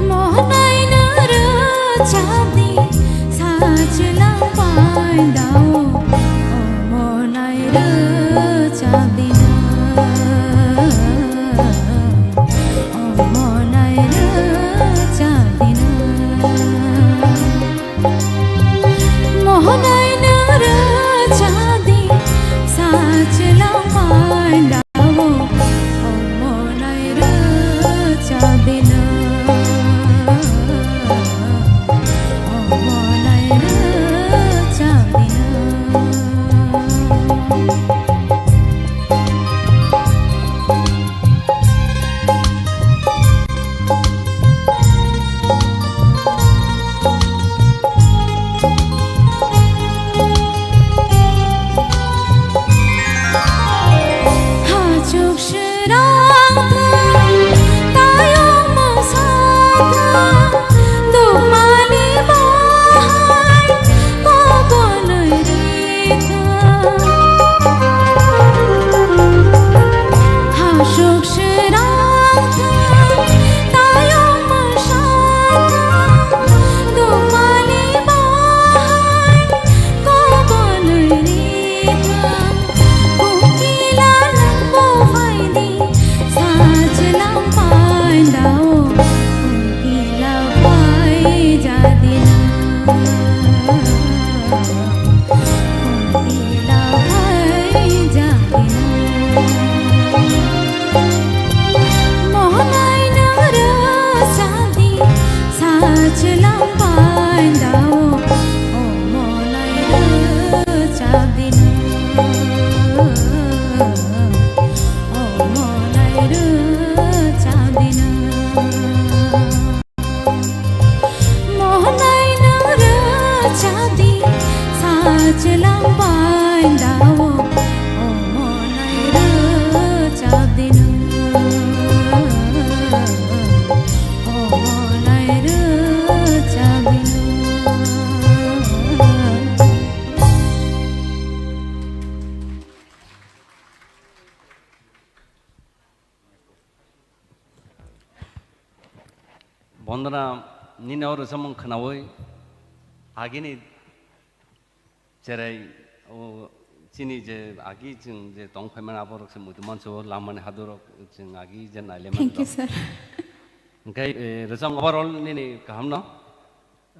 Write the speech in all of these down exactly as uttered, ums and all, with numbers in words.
Mohonai no rwchadi, sachwlang phaindao, omonai rwchadi no, omonai rwchadi no. Mohonai no rwchadi, sachwlang phaindao, omonai rwchadi no, omonai rwchadi no. Bondona, nini o rwchapmung khwnaui agini cherai, o chini je agi chwng je tong phaimani aborok se muitu manso lamani hadurok chwng agi je nailaimani. Thank you, rok. Sir. Hwnkhe, eh, rwchapmung overall nini kahamno,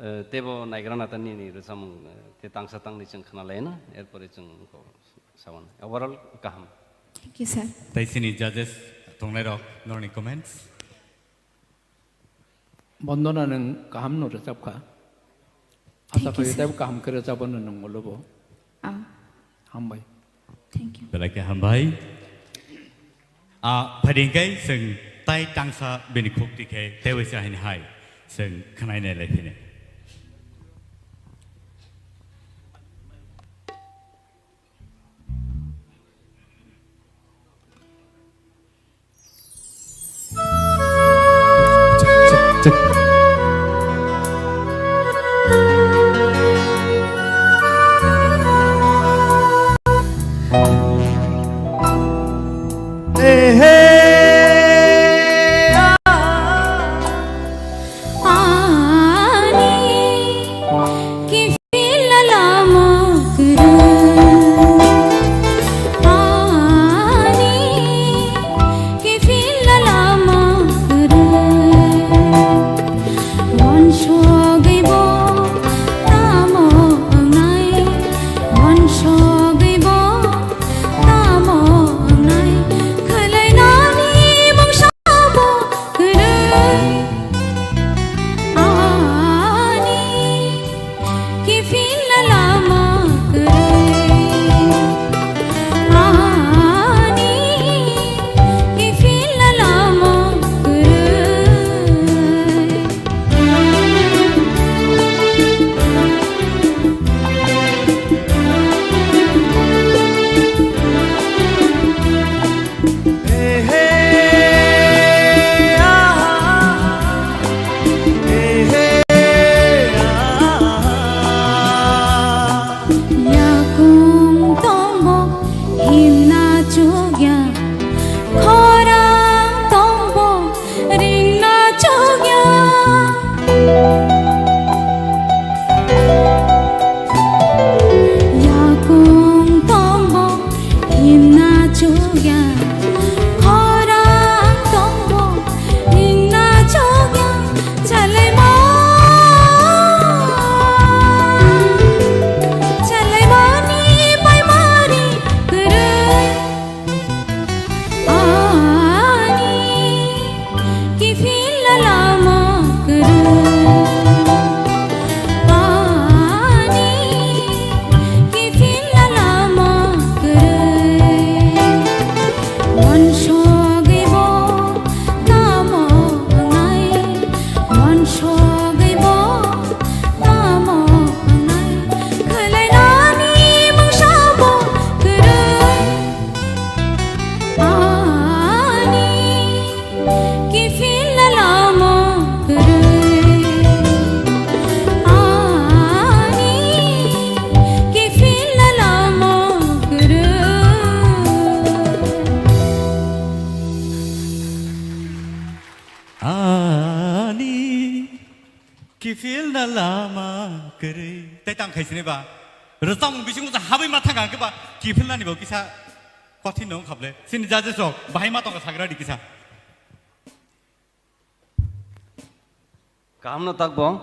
eh, teibo naigra nata nini rwchapmung, eh, te tangsa tangni chwng khwnalaina, erpore chwng sawan. Overall kaham. Thank you, sir. Tai chini judges tongnairok, norni comments? Bondona, nwng kaham no rwchapkha. Asa khaio teibo kaham khe rwchapano nwng ulo bo. Ah. Hambai. Thank you. Belai khe hambai. Ah, phaidi hwnkhe chwng tai tangsa bini khukti khe teibo se haini hai chwng khwnai nai lai phini. Chukya, khorang tongo, ningna chukya, chalaima, chalaimani paimari kwrwi. Ani kiphilna lama kwrwi. Ani kiphilna lama kwrwi. Wansugwi bo tamo wngnai, wansugwi bo tamo wngnai, khwlainani mungsa bo kwrwi. Ani kiphilna lama kwrwi. Ani kiphilna lama kwrwi. Ani kiphilna lama kwrwi. Tei tang khai sini ba. Rwchapmung bisingo sa habwi ma thang khe ba kiphilnani bo kisa kothin no wngkha ble. Sini judges rok bahai ma tongkha sagra di kisa. Kaham no takbo.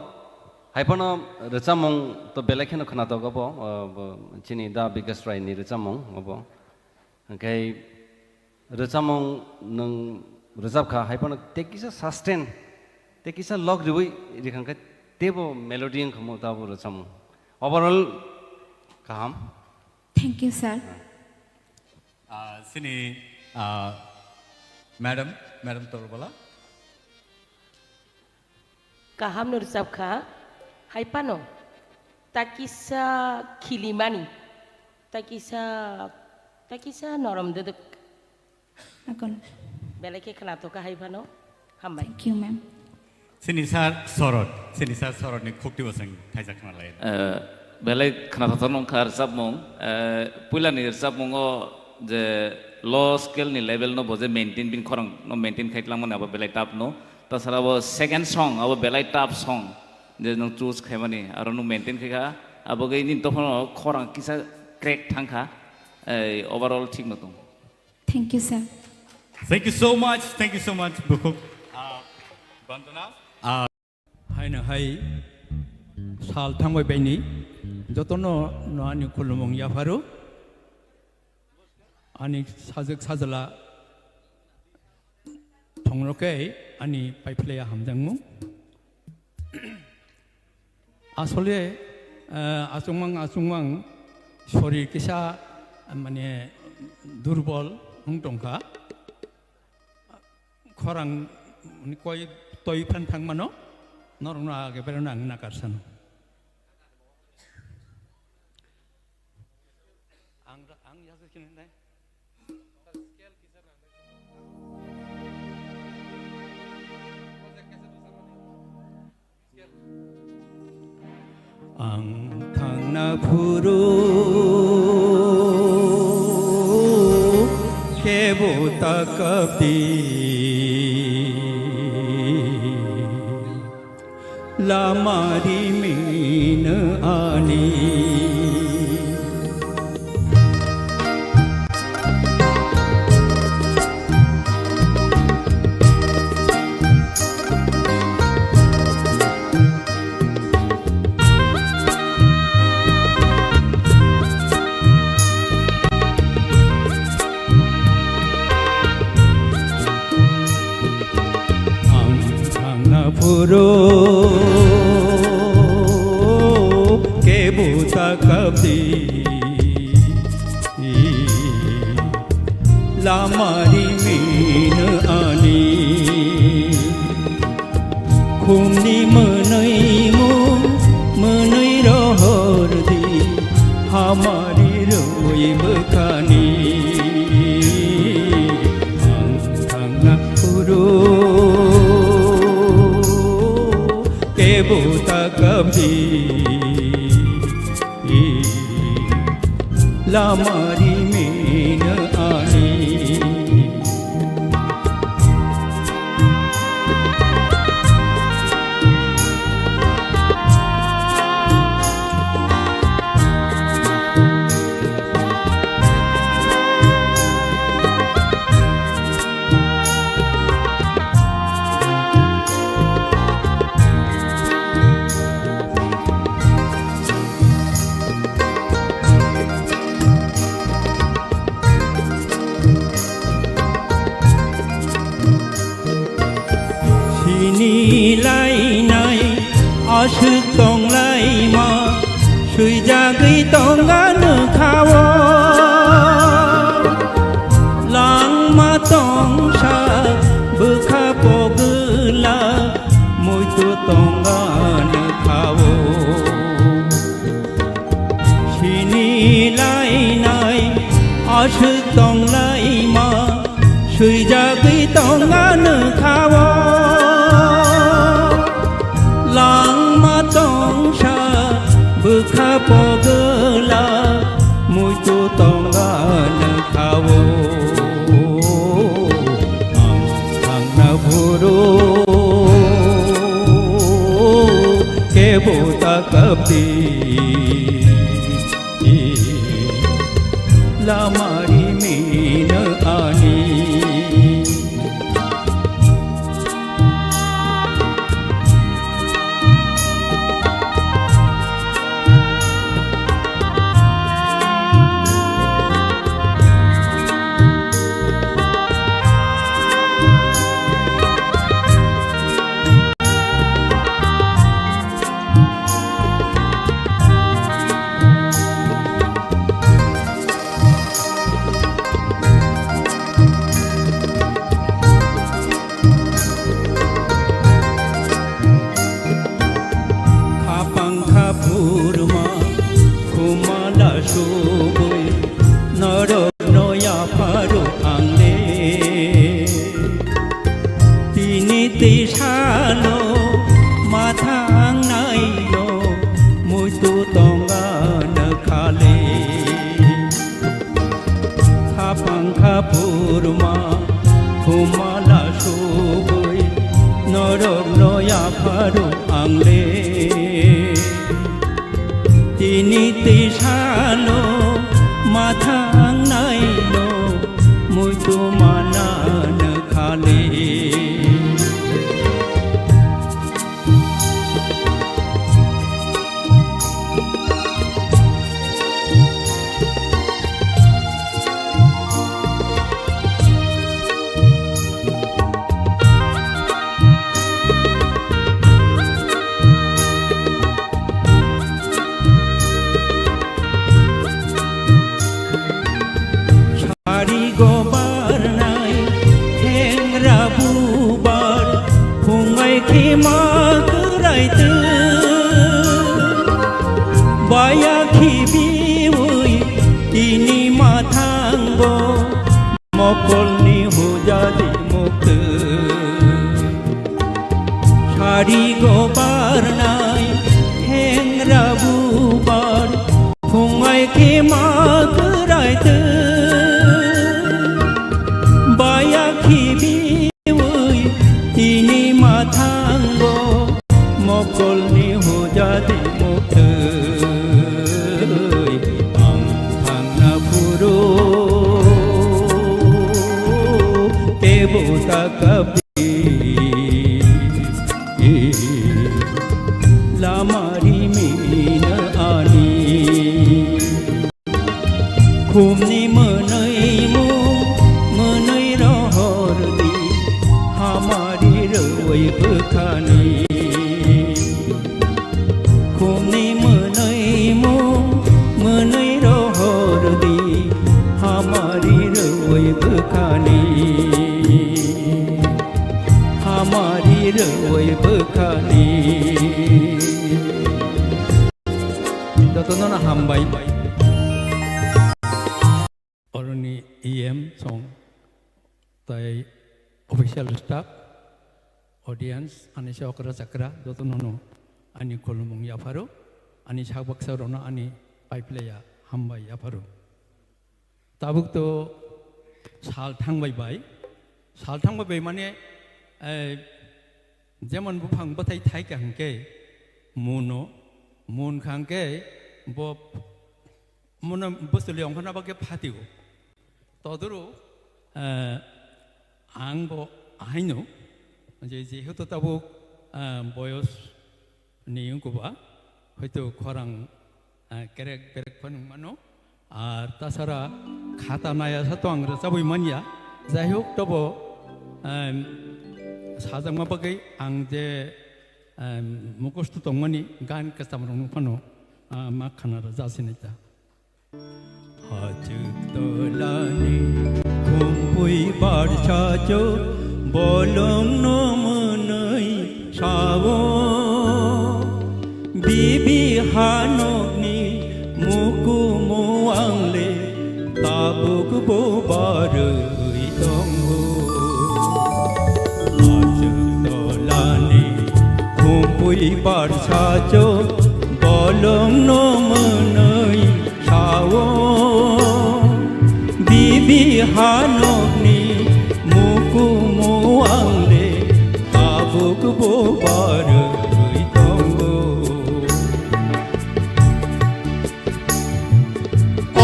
Hai phano rwchapmung to belai kheno khwnatok obo, o, bo chini Da Bikash Rai ni rwchapmung obo. Hwnkhe rwchapmung nwng rwchapkha, hai phano tei kisa sustain, tei kisa lok riwi rikhangkhe teibo melody wngkha mo tabo rwchapmung. Overall kaham. Thank you, sir. Ah, sini, ah, madam, madam Torbala. Kaham no rwchapkha, hai phano takisa khilimani, takisa, takisa norom dwdwk. Akon. Belai khe khwnathokha hai phano. Hambai. Thank you, ma'am. Sini sir Sorot, sini sir Sorot ni khukti bo chwng thaisa khna lai. Eh, belai khwnathok nongkha rwchapmung. Eh, puila ni rwchapmungo je low scale ni level no bo je maintain, bini khorang no maintain khai tlangmani abo belai tough no. Tasara bo second song, abo belai tough song. Je nwng choose khaimani, aro nwng maintain khaikha, abo khe nini dophano khorang kisa crack thangkha, eh, overall thik no tong. Thank you, sir. Thank you so much, thank you so much, bukhuk. Ah, Bandana. Ah. Haino hai sal thangbai baini jotono no ani khulumung yapharu. Ani sajwk sajla thongno khe ani paiphlaiya hamjakmung. Asole, eh, achukmang achukmang sorir kisa, mane, durbol wng tongkha. Khorang, mane, koi toi phan thangmano, norokno age berano ang nakarsanw. Ang, ang yasa sini nai. Ang thangna phuru kebo takapdi. Lama rimino ani. Ang thangna phuru kebo takapdi. Lama rimino ani. Khumni mwnwi mung, mwnwi rohor di, hamari rwi bwkhani. Ang thangna phuru kebo takapdi. Lama rimino ani. Aswk tonglaima swijagwi tonga nokha-o. Langma tongsa bwkha pogwla muitu tonga nokha-o. Sini lainai aswk tonglaima swijagwi tonga nokha-o. Langma tongsa bwkha pogwla muitu tonga nokha-o. Ang thangna phuru kebo ta kapdi. Lama rimino ani. Khapang khaphurma khumala subui norokno yapharo ang le. Tini twi salo ma thangnaino muitu tonga nokha le. Khapang khaphurma khumala subui norokno yapharo ang le. Tini twi salo ma thangnaino muitu mana nokha le. Sari go barnai thengra bubar phungai khima kwrai twi. Baya khibiwi tini ma thango mokolni hujadi muktwi. Sari go barnai thengra bubar phungai khima kwrai twi. Baya khibiwi tini ma thango mokolni hujadi muktwi. Ang thangna phuru kebo ta kapdi. Lama rimino ani. Khumni mwnwi mung mwnwi rohordi, hamari rwui bwkhani. Khumni mwnwi mung mwnwi rohordi, hamari rwui bwkhani. Hamari rwui bwkhani. Jotono no hambai. Oroni E M song tai official staff, audience, ani se okra chakra, jotono no ani khulumung yapharo, ani sak baksa rono ani paiplaya hambai yapharo. Tabuk to sal thangbai bai, sal thangbai bai mane, eh, jemon buphang bwthai thai ka hwnkhe muno, mun kha hwnkhe bo muno bwswli ongkhorna bagwi phatio. Todoro, eh, ang bo ahaino, je, jehetu tabuk, eh, boyos ni wngkha ba, hoito khorang, eh, kerek berek phano wngmano. Ar tasara khata naya sa to ang rwchabwi manya. Jai hok, tobo, em, sajakma bagwi ang je Em, mukhustu tongmani gan kwcham rokno phano, ah, ma khana rwja sinai ta. Hachwk tolani khumpui barsa cho bolongno mwnwi sao. Bibi hanokni mukumu angle tabuk bo barwi tongo. Hachwk tolani khumpui barsa cho bolongno mwnwi sao. Bibi hanokni mukumu angle tabuk bo barwi tongo.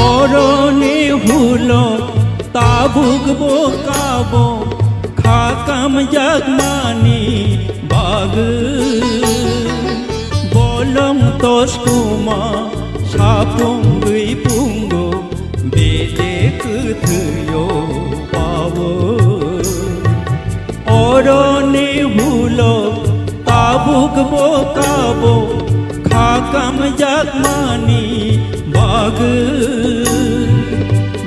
Oroni hulo tabuk bo kabo kha kamjakmani bagwi. Bolong toskuma sapungwi pungo bede kwthwio pawo. Oroni hulo tabuk bo kabo kha kamjakmani bagwi.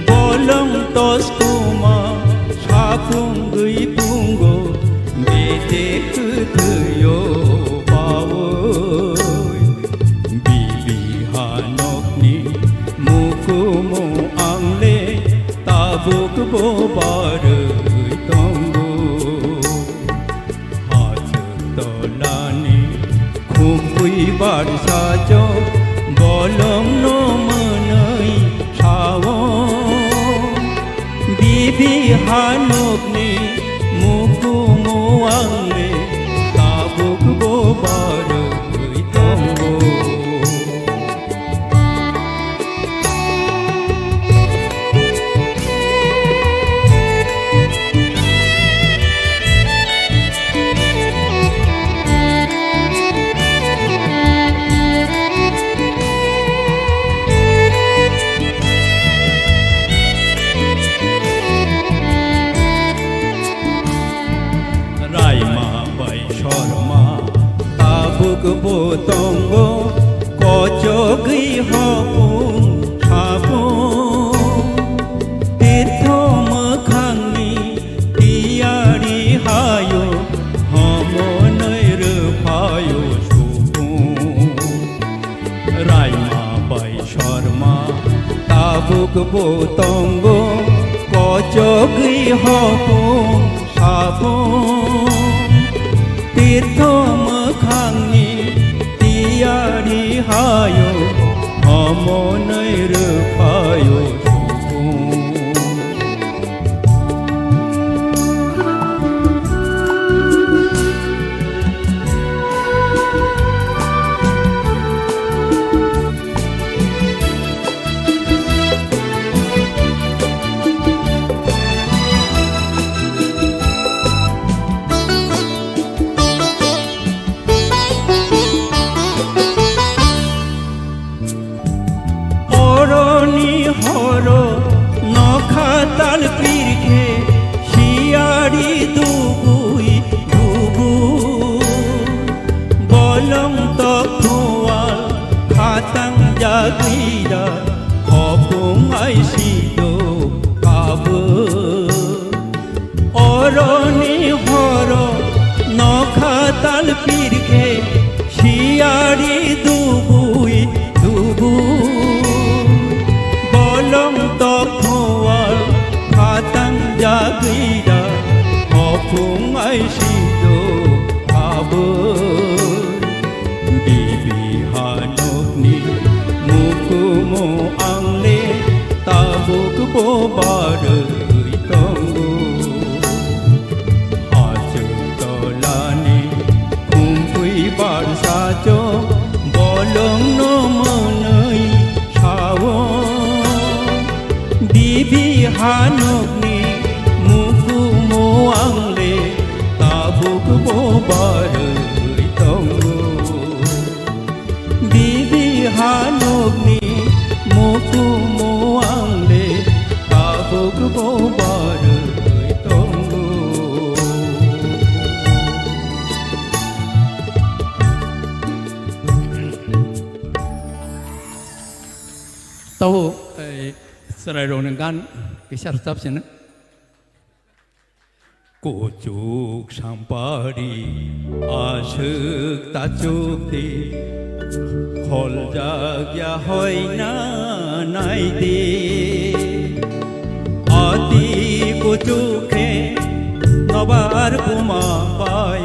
Bolong toskuma sapungwi pungo bede kwthwio pawo. Bibi hanokni mukumu angle tabuk bo barwi tongo. Hachwk tolani khumpui barsa cho bolongno mwnwi sao. Bibi hanokni mukumu angle tabuk bo barwi tongo. Raima bai sorma tabuk bo tongo, kochogwi hopung sapung. Tirtho mwkhangni tiyari hayo, homonwi rwphaio supung. Raima bai sorma tabuk bo tongo, kochogwi hopung sapung. Tirtho mwkhangni tiyari hayo, homonwi rwphaio supung. Oroni horo nokha tal pirkhe siyari dubui dubu. Bolong tokhual khatang jagwida hopung aisido kabui. Oroni horo nokha tal pirkhe siyari dubui dubu. Bolong tokhual khatang jagwida hopung aisido kabui. Bibi hanokni mukumu angle tabuk bo barwi tongo. Hachwk tolani khumpui barsa cho bolongno mwnwi sao. Bibi hanokni mukumu angle tabuk bo barwi tongo. Bibi hanokni mukumu angle tabuk bo barwi tongo. Rokni gan kisa rwchap sino. Kuchuk sampari aswk tachuk di, kholjak ya hoina nai di. Ati kuchuk khe nobar buma bai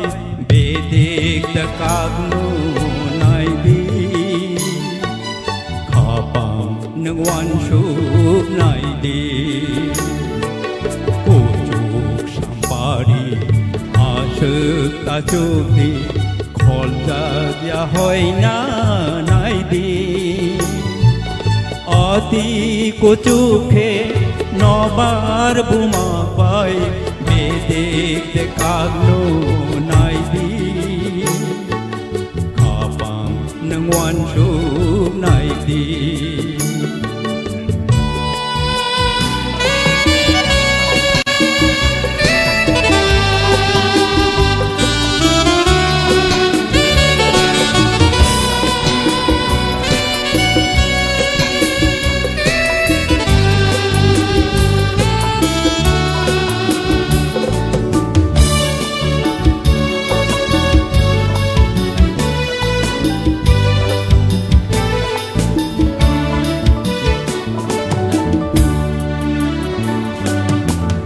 bedik da kagnu nai di. Khapang nwng wansuk nai di. Kuchuk sampari aswk tachuk di, kholjak ya hoina nai di. Ati kuchuk khe nobar buma bai bedik de kagnu nai di. Khapang nwng wansuk nai di.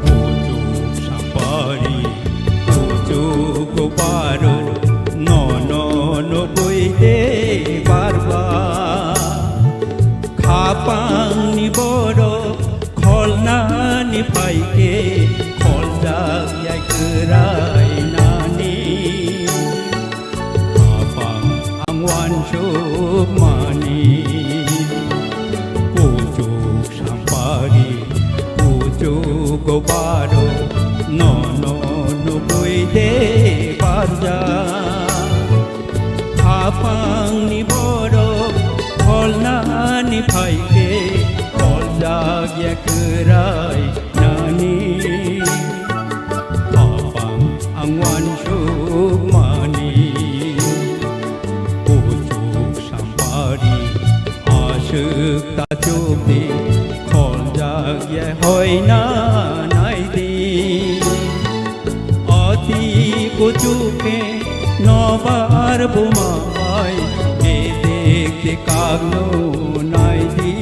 Kuchuk sampari, kuchuk baro, nono nugwi de barba. Khapangni borok kholnani phaikhe, kholjak ya kwrainani. Khapang ang wansuk mani, kuchuk sampari, kuchuk baro, nono nugwi de barja. Khapangni borok kholnani phaikhe, kholjak ya kwrainani. Khapang ang wansuk mani, kuchuk sampari aswk tachuk di, kholjak ya hoina nai di. Ati kuchuk khe nobar buma bai bedik de kagnu nai di.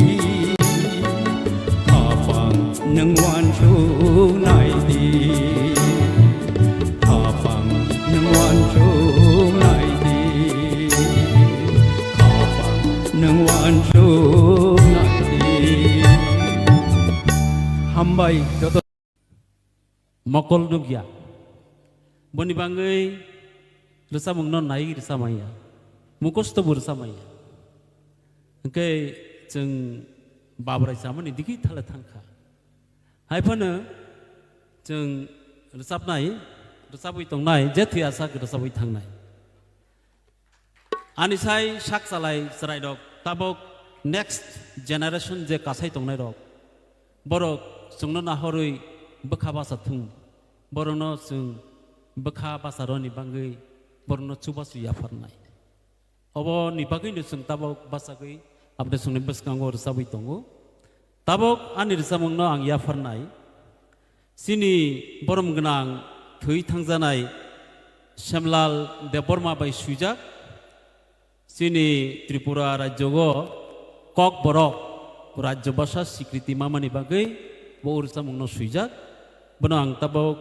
Khapang nwng wansuk nai di. Khapang nwng wansuk nai di. Khapang nwng wansuk nai di. Hambai joto. Mokol nukya. Boni bangwi rwchapmungno nai rwchapmaya. Mukosto bo rwchapmaya. Hwnkhe chwng babrai chamani digi thala thangkha. Hai phano chwng rwchapnai, rwchapwi tongnai, je thwi aswk rwchapwi thangnai. Ani sai sak chalai chwrairok tabok next generation je kasai tongnairok, borok chwngno nahorwi bwkha bacha thung, borokno chwng bwkha bacharoni bangwi borokno chubachu yapharnai. Oboni bagwino chwng tabok bachagwi aboni chwngni bwskango rwchabwi tongo. Tabok ani rwchapmungno ang yapharnai. Chini borom gwnang thwi thangjanai Semlal Debbarma bai swijak, chini Tripura rajyogo Kokborok rajyo bhasha sikriti mamani bagwi bo rwchapmungno swijak. Bono ang tabok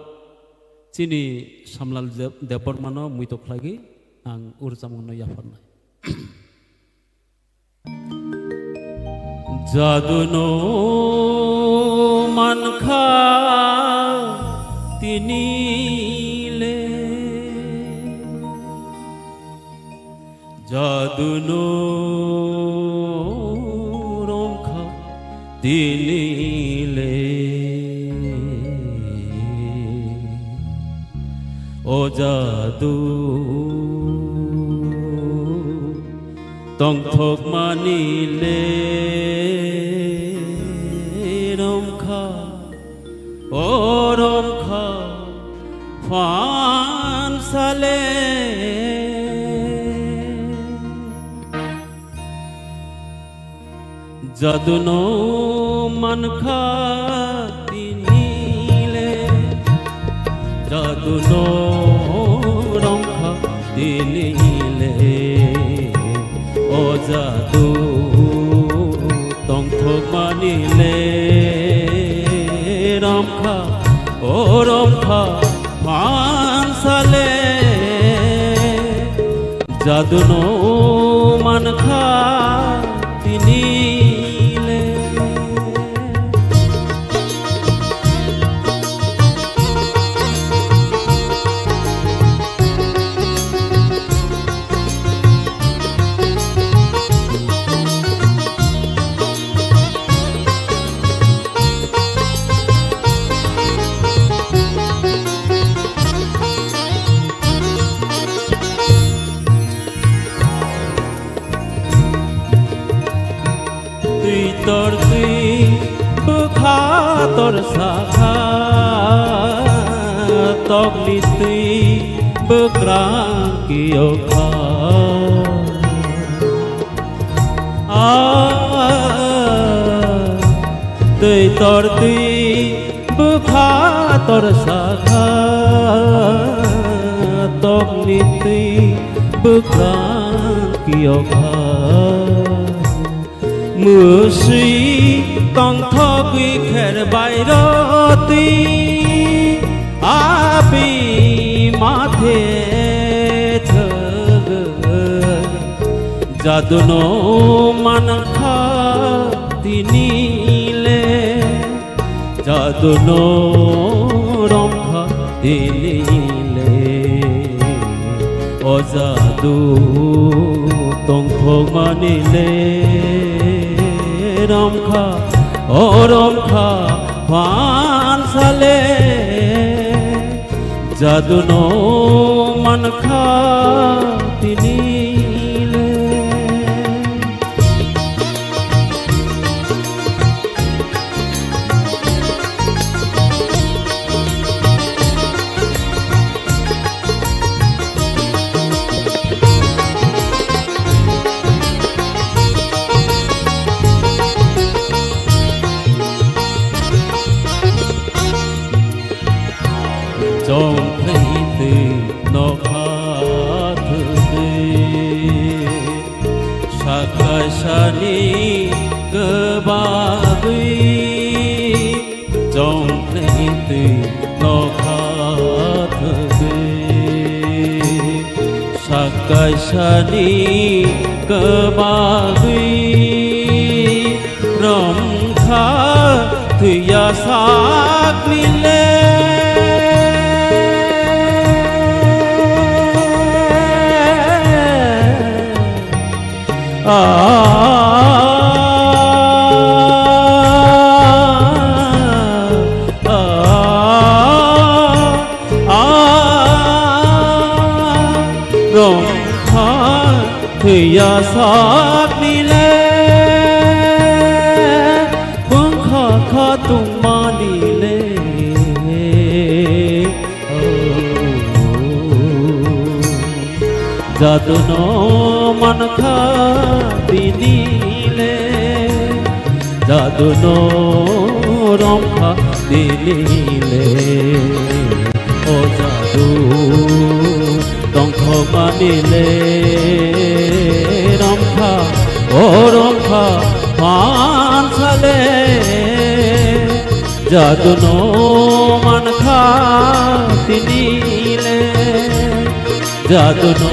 chini Semlal Deb-, Debbarmano muito khlaigwi ang rwchapmungno yapharnai. Jadu no mankha tini le, jadu no romkha tini le. O jadu tongthokmani le romkha, o romkha phansale. Jadu no Mankha tini le, jadu no romkha tini le, o jadu tongthokmani le romkha, o romkha phansale. Jadu no mankha tini le. Twi tor twi bwkha tor sakha, tokni twi bwkrang kiyokha. Ah, twi tor twi bwkha tor sakha, tokni twi bwkrang kiyokha. Mwswi tongthogwi kher bai rw twi, abi mathe thwgwi. Jadu no mankha tini le, jadu no romkha tini le. O jadu tongthokmani le romkha, o romkha phansale. Jadu no mankha tini le. Chongkhlai twi nokha thwgwi, sakaisani kwbagwi. Chongkhlai twi nokha thwgwi, sakaisani kwbagwi. Romkha thwiya sakni le. Ah, ah, ah, ah, romkha thwiya sakni le, bwngkha khatungmani le. Oh, jadu no mankha tini le, jadu no romkha tini le. O jadu tongthokmani le romkha, o romkha phansale. Jadu no mankha tini le, jadu no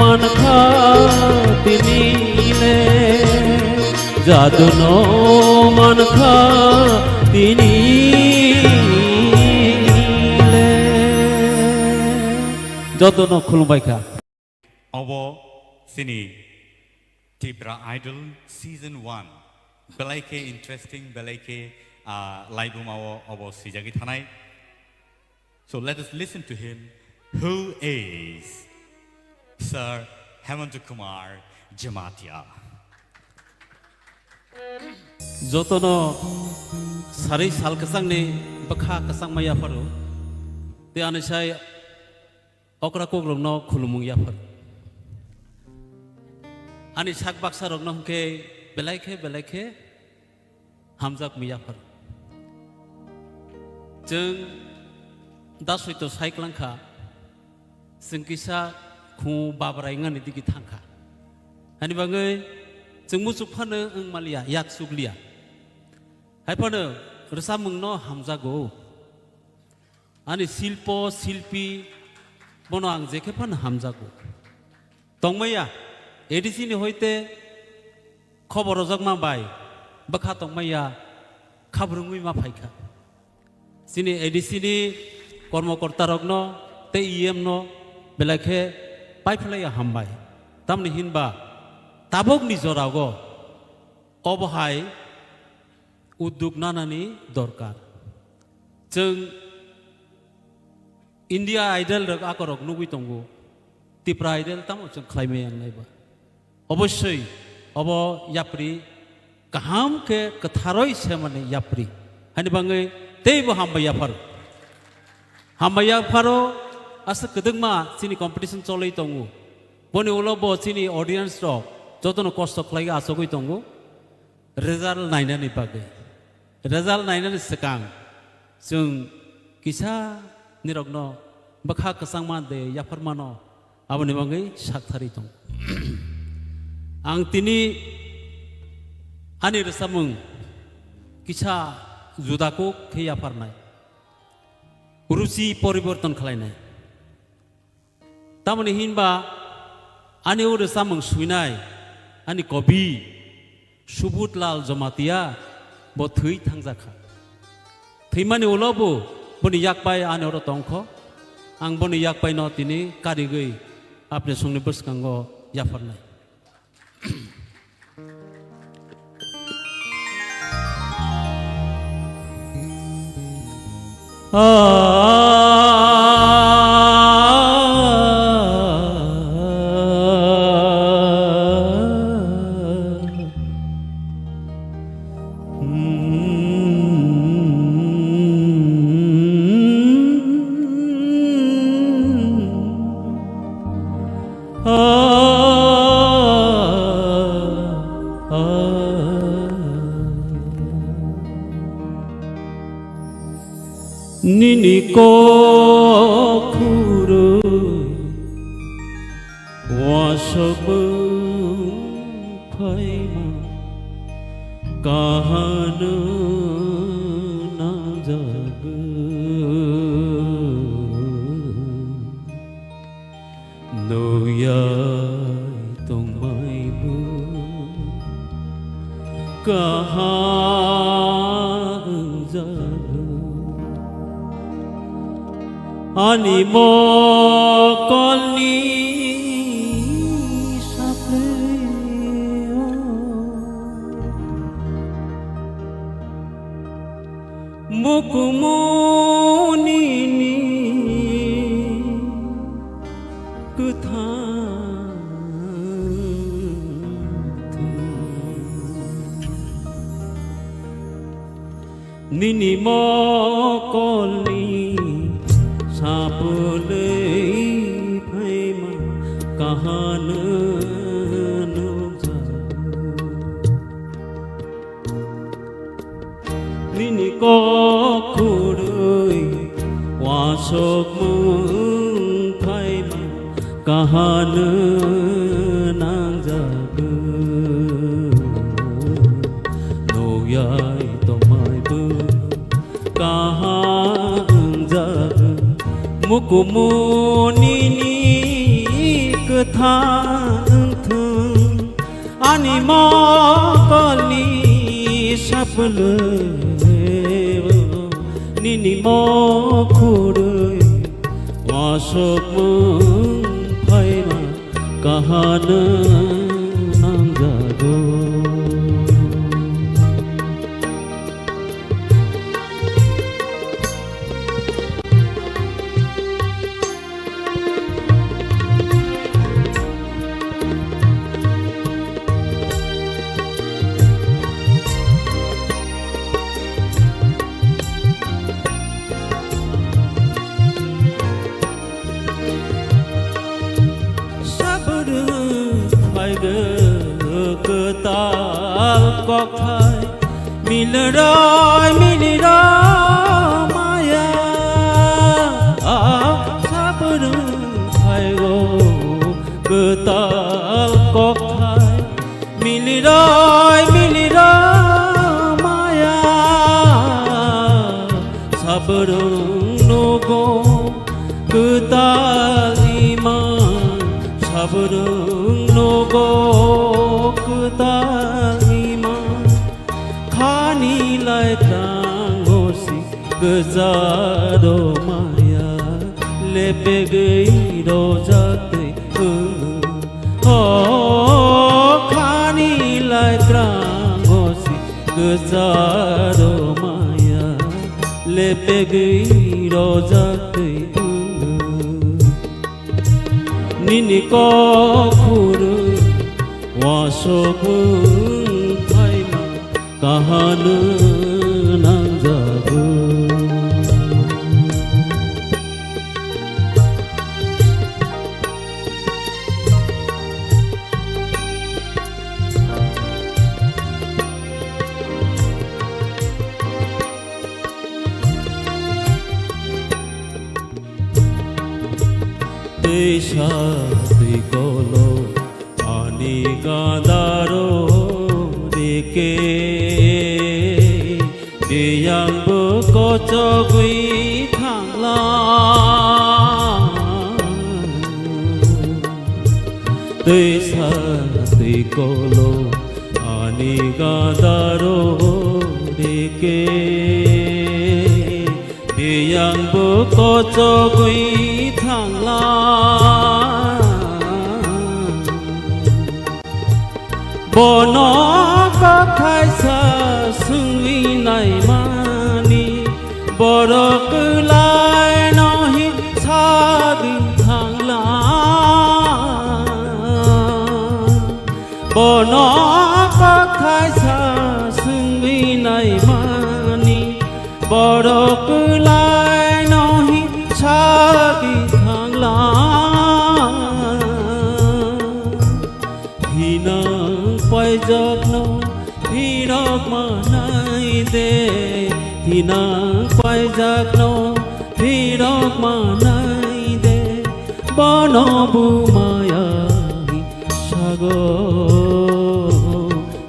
mankha tini le. Jadu no mankha tini le. Joto no khulumbai kha. Obo chini Tipra Idol Season one. Belai khe interesting, belai khe, ah, laibuma o obo swijagwi thanai. So let us listen to him, who is Sir Hemanta Kumar Jamatia. Jotono sarwi sal kwchangni bwkha kwchangma yapharo. Tei ani sai okra kokrokno khulumung yapharo. Ani sak baksarokno hwnkhe belai khe, belai khe Hamjak miya phar. Chwng da soito sai klang kha, chwng kisa khu babrai wngani digi thang kha. Hani bagwi chwng muchuk phano wng maliya, yak chukliya. Hai phano rwchapmungno hamjago. Ani silpo, silpi, bono ang jekhe phano hamjago. Tongmaya, A D C ni hoite khobor rojakma bai bwkha tongmaya khabrwngwi ma phaikha. Chini A D C ni kormokorta rokno tei E M no belai khe paiphlaiya hambai. Tamni hinba tabukni jorao obo hai udduk nanani dorkar. Chwng India Idol rok akorok nugwi tongo, Tipra Idol tamo chwng khlai maya wngnai ba. Obossoi obo yapri kaham khe kwtharoi semani yapri. Hani bagwi teibo hambai yapharo. Hambai yapharo aswk kwdwkma chini competition choli tongo. Boni ulo bo chini audience rok jotono kosto khlai achugwi tongo. Result nainani bagwi. Result nainani swkang chwng kisa nirokno bwkha kwchangma de yapharmano aboni bagwi saktharwi tongo. Ang tini ani rwchapmung kisa juda kuk khe yapharnai. Ruchi poriborton khlainai. Tamoni hinba ani o rwchapmung swinai ani kobi Subudlal Jamatia bo thwi thangjakha. Thwimani ulo bo boni yakpai ani oro tongkho. Ang boni yakpaino tini karigwi apni songni bwskango yapharnai. Nini kok khurui wasok phaima kahano nangjago. Nuyai tongmaibo kaham wngjago. Ani mokolni saplio. Mukumunini kwthang thwi. Nini mokolni sapulwi phaima kahano nukjago. Nini kok khurui wasokmung phaima kahano nangjago. Nuyai tongmaibo kaham wngjago. Mukumunini kwthang wngthung. Ani mokolni sapulwi nini mokhorwi wasokmung phaima kahano nangjago. Sabur phaigw kwtal Milrai milira maya, a sabrung phaigo kwtal kokthai. Milrai milira maya, sabrung nogo kwtal ima, sabrung nogo kwtal ima. Khani lai krango si gwja do maya, lepegwi rojak twi wngo. O khani lai krango si gwja do maya, lepegwi rojak twi wngo. Nini kokhuru wasok wng phaima kahano nangjago. Teisa twi kolo ani gadaro dike, biyangbo kochogwi thangla. Teisa twi kolo ani gadaro dike, biyangbo kochogwi thangla. Bono kokhaisa swngwi naimani, borok kwlaino hi sagwi thangla. Bono kokhaisa swngwi naimani, borok kwlaino hi sagwi thangla. Hinang paijakno phirok manai de, hinang paijakno phirok manai de, bono bumaya sago.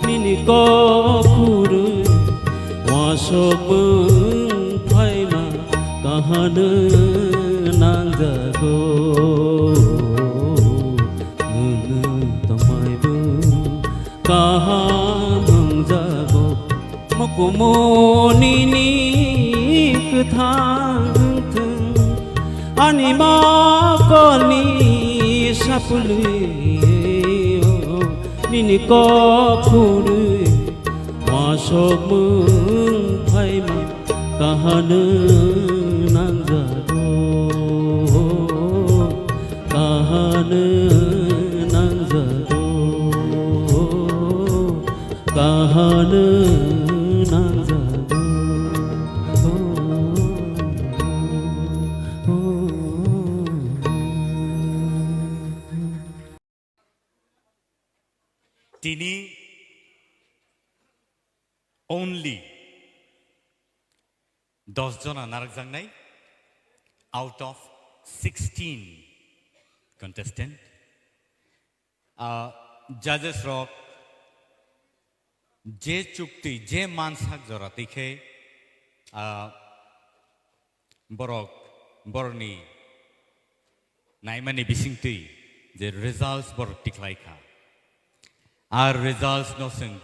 Nini kokhurwi wasok wng phaima kahano nangjago. Nwng tongmaibo kaham wngjago. Mukumu nini kwthang thwng, ani mokolni sapulwi o, nini kokhurwi wasok wng phaima kahano nangjago, kahano nangjago. Kahano nangjago. Tini only dos jona narwkjaknai out of sixteen contestant. Ah, judges rok je chukti, je mansak jora twi khe, ah, borok, borokni naimani bisingtwi je results borok tikhlai kha. Ar results no chwng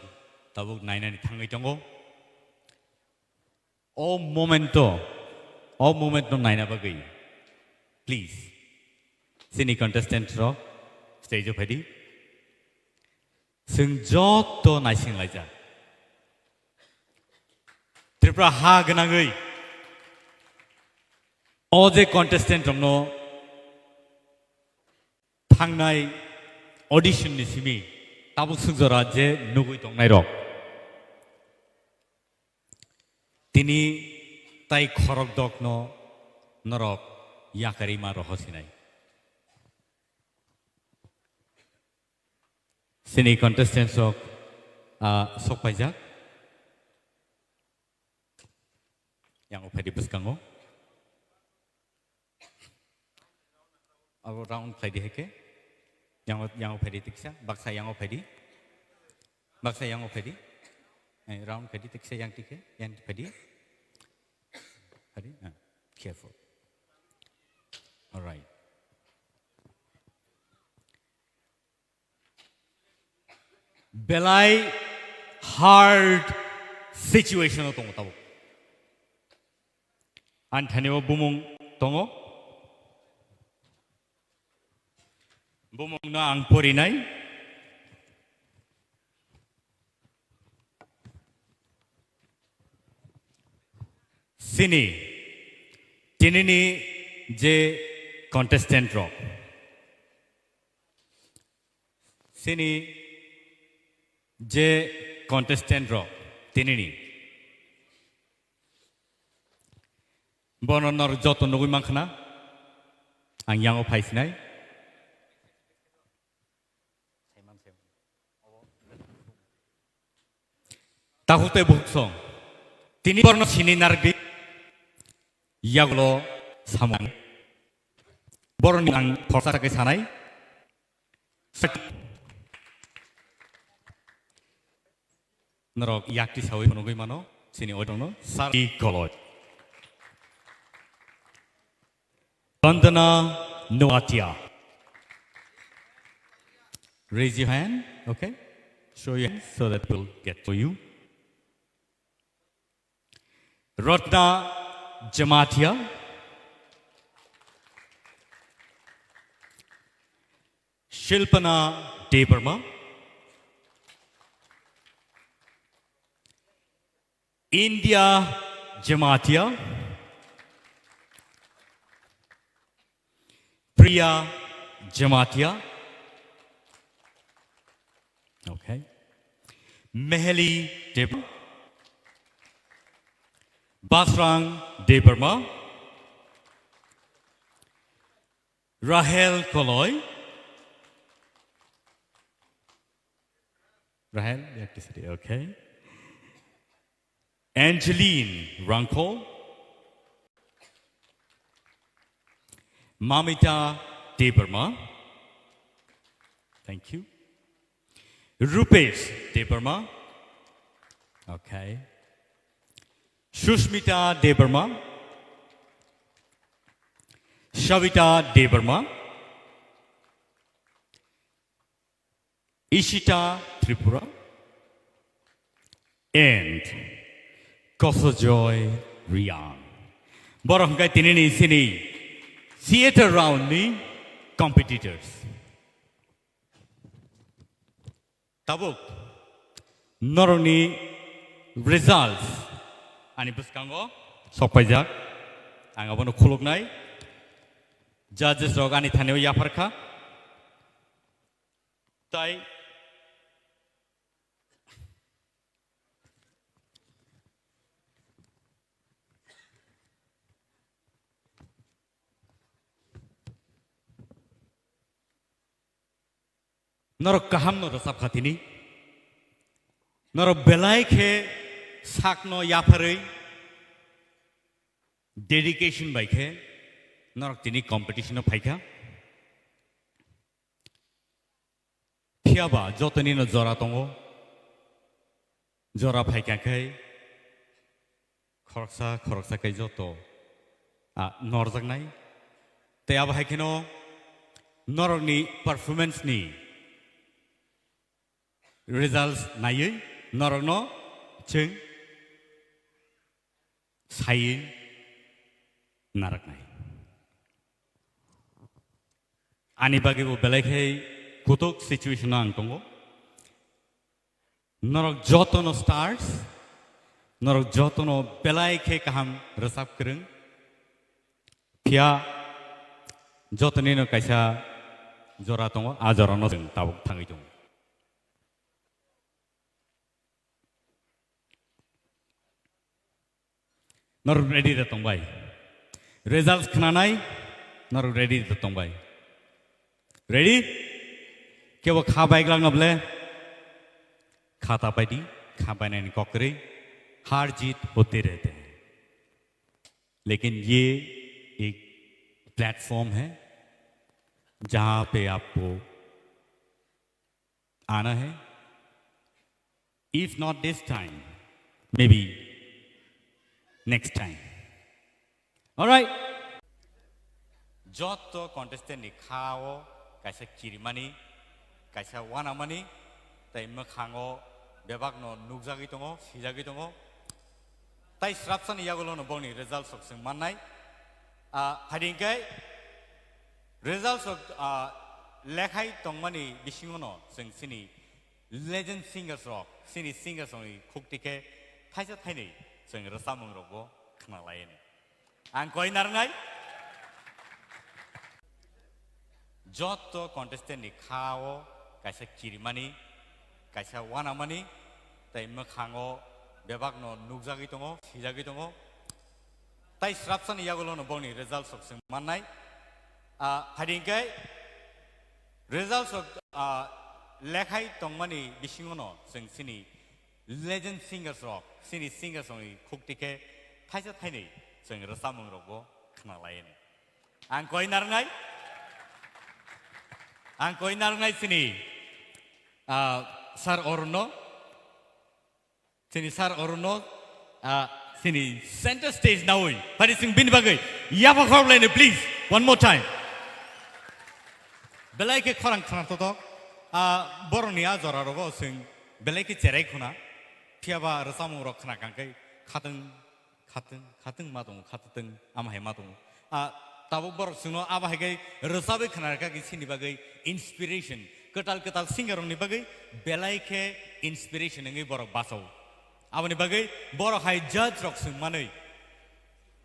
tabuk nainani thangwi tongo. O momento, o moment no naina bagwi, please, chini contestant rok stage o phaidi. Chwng joto naising laijak. Tripura ha gwnangwi o je contestant rokno thangnai audition ni simi tabuk swk jora je nugwi tongnai rok. Tini tai khorokdokno norok yakarima rohosinai. Chini contestants rok, ah, sokpaijak. Yango phaidi bwskango. Abo round khlai di hai khe. Yango, yango phaidi tiksa, baksa yango phaidi. Baksa yango phaidi. Eh, round khaidi tiksa yang tikhe, yang phaidi. Phaidi, ah, careful. All right. Belai hard situation o tongo tabuk. Ani thani o bumung tongo. Bumungno ang porinai. Sini, tinini je contestant rok. Sini je contestant rok tinini. Bono nor joto nugui mankha na? Ang yango phaisinai. Takhuk tei bukhuk song. Tini borno sini narwkdi. Yagulo samung. Boroni ang khorsa khe sanai. Norok yakti sawi phunugwi mano, sini oitongno Sari Koloi. Bandana Noatia. Raise your hand, okay? Show your hand so that we'll get to you. Ratna Jamatia. Shilpana Debbarma. India Jamatia. Priya Jamatia. Okay. Meheli Debbarma. Basrang Debbarma. Rahel Koloi. Rahel, you have to sit here, okay. Angeline Rangkol. Mamita Debbarma. Thank you. Rupesh Debbarma. Okay. Sushmita Debbarma. Savita Debbarma. Ishita Tripura and Kosojoy Riang. Borok hwnkhe tinini sini theater round ni competitors. Tabuk norokni results ani bwskango sokpaijak. Ang abono khuluknai. Judges rok ani thanio yapharkha. Tai norok kahamno rwchapkha tini. Norok belai khe sakno yapharwi dedication bai khe norok tini competition-o phaikha. Phiya ba jotonino jora tongo. Jora phaikha khe khoroksa khoroksa khe joto, ah, norjaknai. Tei abo hai kheno norokni performance-ni results naiwi norokno chwng saiwi narwknai. Ani bagwi bo belai khe kutuk situation-o ang tongo. Norok jotono stars, norok jotono belai khe kaham rwchap kwrwng. Phiya jotonino kaisa jora tongo, a jorano chwng tabuk thangwi tongo. Norok ready da tongbai? Results khnanai norok ready da tongbai? Ready? Kebo kha bai glak na ble? Kha ta pai di, kha bai nani kok kwrwi. Har jeet hote rehte hain. लेकिन ये एक प्लेटफॉर्म है जहाँ पे आपको आना है। If not this time, maybe next time. Alright. Joto contestant ni khao kaisa kirimani, kaisa wanamani, tai mwkhango bebakno nukjagwi tongo, swijagwi tongo. Tai srapsani yagulono bongni result sok chwng mannai. Ah, phaidi hwnkhe result sok, ah, lekhai tongmani bisingono chwng chini legend singers rok, chini singers rokni khukti khe thaisa thainwi chwng rwchapmung rokbo khna laiyani. Ang koi narwngnai. Joto contestant ni khao kaisa kirimani, kaisa wanamani, tai mwkhango bebakno nukjagwi tongo, swijagwi tongo. Tai srapsani yagulono bongni result sok chwng mannai. Ah, phaidi hwnkhe result sok, ah, lekhai tongmani bisingono chwng chini legend singers rok, chini singers rokni khukti khe thaisa thainwi chwng rwchapmung rokbo khna laiyani. Ang koi narwngnai. Ang koi narwngnai chini, ah, Sir Arunno. Chini Sir Arunno, ah, chini center stage naui. Phaidi chwng bini bagwi yapha khorok laino, please. One more time. Belai khe khorang khna totok. Ah, borokni a jora rogo chwng belai khe cherai khuna. Phiya ba rwchapmung rok khna kang khe khatwng, khatwng, khatwng ma tongo, khatwng ama hai ma tongo. Ah, tabuk borok chwngno abo hai khe rwchabwi khna rwkha khe chini bagwi inspiration. Kwtal kwtal singer rokni bagwi belai khe inspiration wngwi borok bachao. Aboni bagwi borok hai judge rok chwng manwi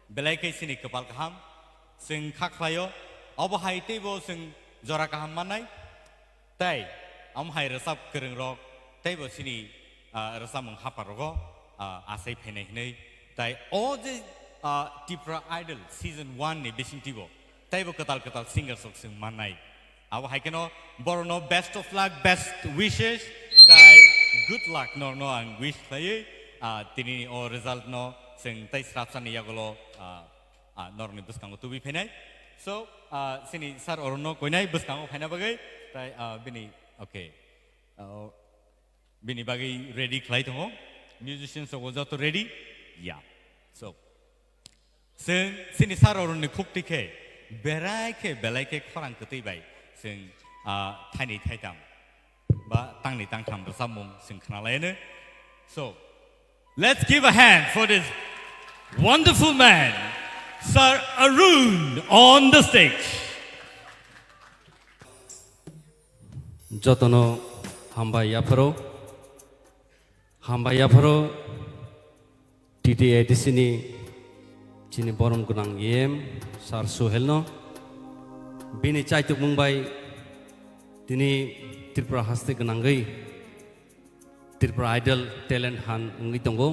belai khe chini kwpal kaham chwng kha khlaio. Obo hai teibo chwng jora kaham mannai. Tai, omo hai rwchap kwrwng rok, teibo chini, ah, rwchapmung hapar rogo, ah, achai phainai hinwi. Tai o je, ah, Tipra Idol season one ni bisingtwibo, teibo kwtal kwtal singers rok chwng mannai. Abo hai kheno borokno best of luck, best wishes, tai good luck norokno ang wish khlaiwi, ah, tini o result no chwng tei srapsani yagulo, ah, ah, norokni bwskango tubui phainai. So, ah, chini Sir Arunno koinai bwskango phaina bagwi, tai, ah, bini, okay. Ah, bini bagwi ready khlai tongo. Musicians rok joto ready? Ya. So, chwng chini Sir Arunni khukti khe, berai khe, belai khe khorang kwtwi bai chwng, ah, thainwi thaitam ba tangni tangtham rwchapmung chwng khna laiyano. So, let's give a hand for this wonderful man, Sir Arun, on the stage. Jotono hambai yapharo, hambai yapharo. T T A D C ni chini borom gwnang E M Sir Suhel no bini chaitukmung bai tini Tripura haste gwnangwi Tripura Idol talent hunt wngwi tongo.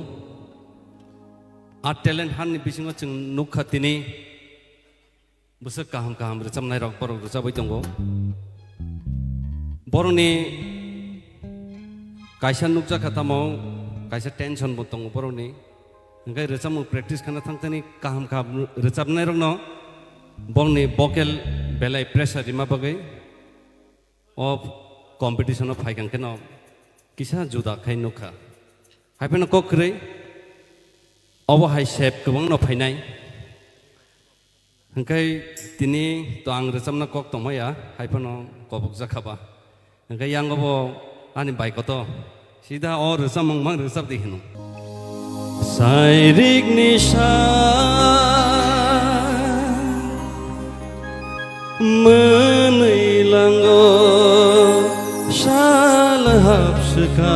A talent hunt ni bisingo chwng nukha tini bwswk kaham kaham rwchapnai rok borok rwchabwi tongo. Borokni kaisa nukjakha tamo kaisa tension bo tongo borokni. Hwnkhe rwchapmung practice khana thangthani kaham kaham rwchapnai rokno borokni vocal belai pressure rima bagwi o competition o phaikang kheno kisa juda khai nukha. Haiphano kok kwrwi obo hai sep kwbangno phainai. Hwnkhe tini to ang rwchapna kok tongmaya, haiphano kobokjakha ba. Hwnkhe yango bo ani bai koto sida o rwchapmung mang rwchap di hino. Sairik ni sa mwnwi lango sal hapswka.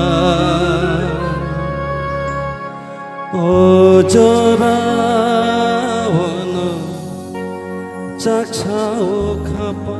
O jora ono chaksa o khapa.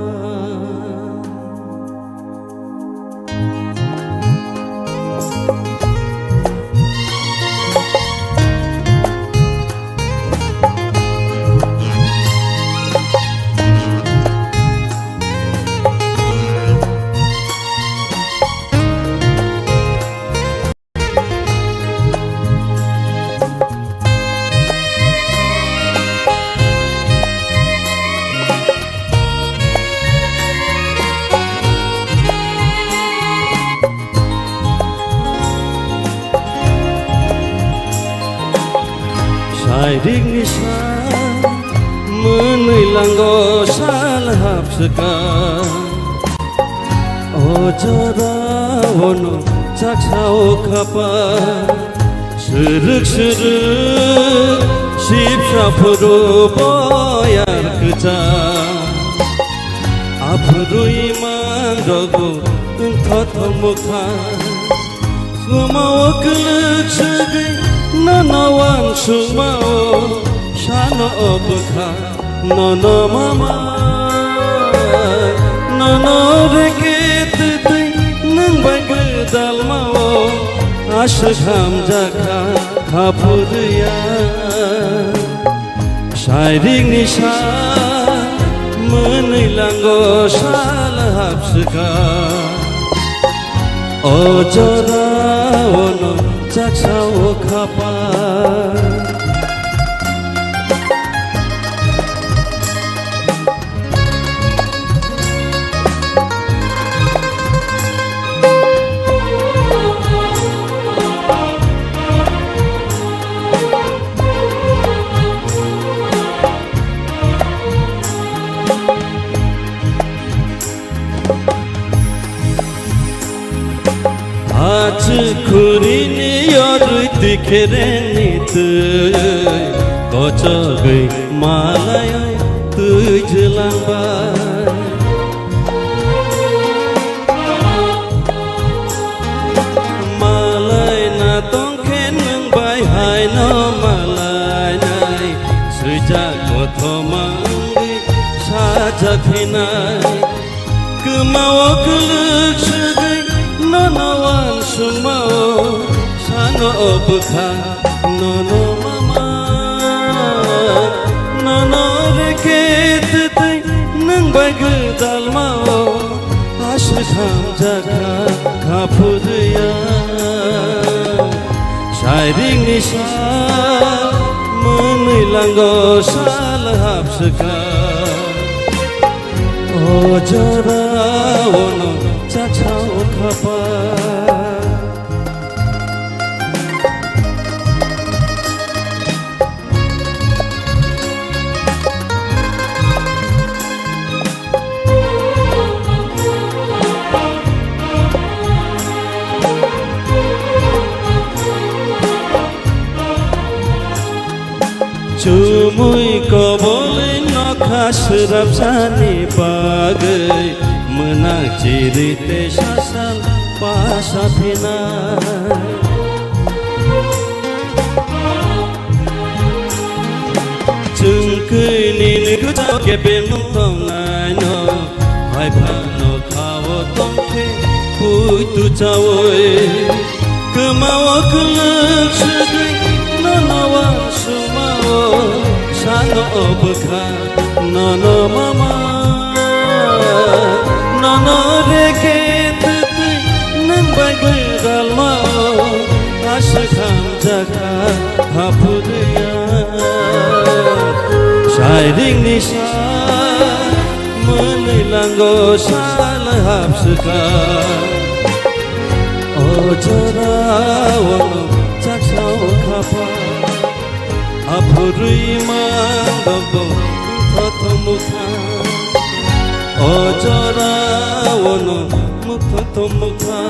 Rikni sa mwnwi lango sal hapswka. O jora ono chaksa o khapa. Srwk srwk sipsa phuru boyar kwchang. Aphuru imang rogo wngthothok mwkha. Sumao kwlwk swgwi nono wansukmao sano o bwkha. Nono mama, nono reke twtwi nwng bai gwdalmao aswk hamjakha haphurya. Sairikni sa mwnwi lango sal hapswka. O jora ono chaksa o khapa. Achukhurini yorwi twi khereni twi, kochogwi malai twi jwlangbai. Malai na tongkhe nwng bai haino malainai, swijak kothoma wngwi sajak hinai. Kwmao kwlwk swgwi nono wansukmao sano o bwkha nono mama. Nono reke twtwi nwng bai gwdalmao aswk hamjakha haphurya. Sairikni sa mwnwi lango sal hapswka. O jora ono chaksa o khapa. Chumui kobolwi nokha swrapsani bagwi, mwnak chiri tei sasal pasa phinai. Chwng kwi nini gwchao kebengmung tongnaino, hai phano khao tongkhe puitu chaui. Kwmao kwlwk swgwi nono wansukmao sano o bwkha nono mama. Nono reke twtwi nwng bai gwdalmao aswk hamjakha haphurya. Sairikni sa mwnwi lango sal hapswka. O jora ono chaksa o khapa. Aphurwi mang dogdog wngthothok mwkha. O jora ono mukthothok mwkha.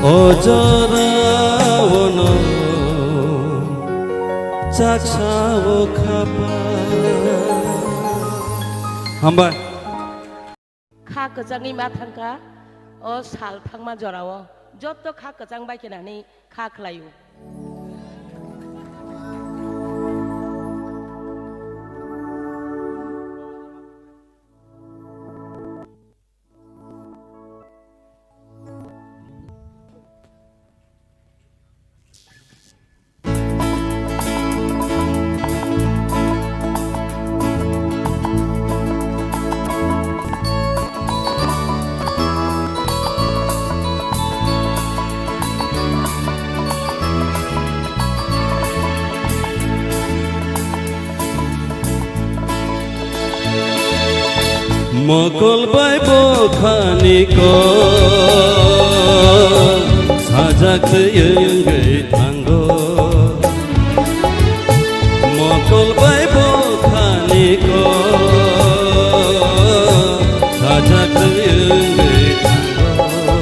O jora ono chaksa o khapa. Hambai. Kha kwchangni ma thangkha, o sal thangma jorao joto kha kwchang bai khe nani kha khlaio. Mokol bai bokhani kok sajak twi wngwi thango. Kolbai bokhani kok sajak twi wngwi thango.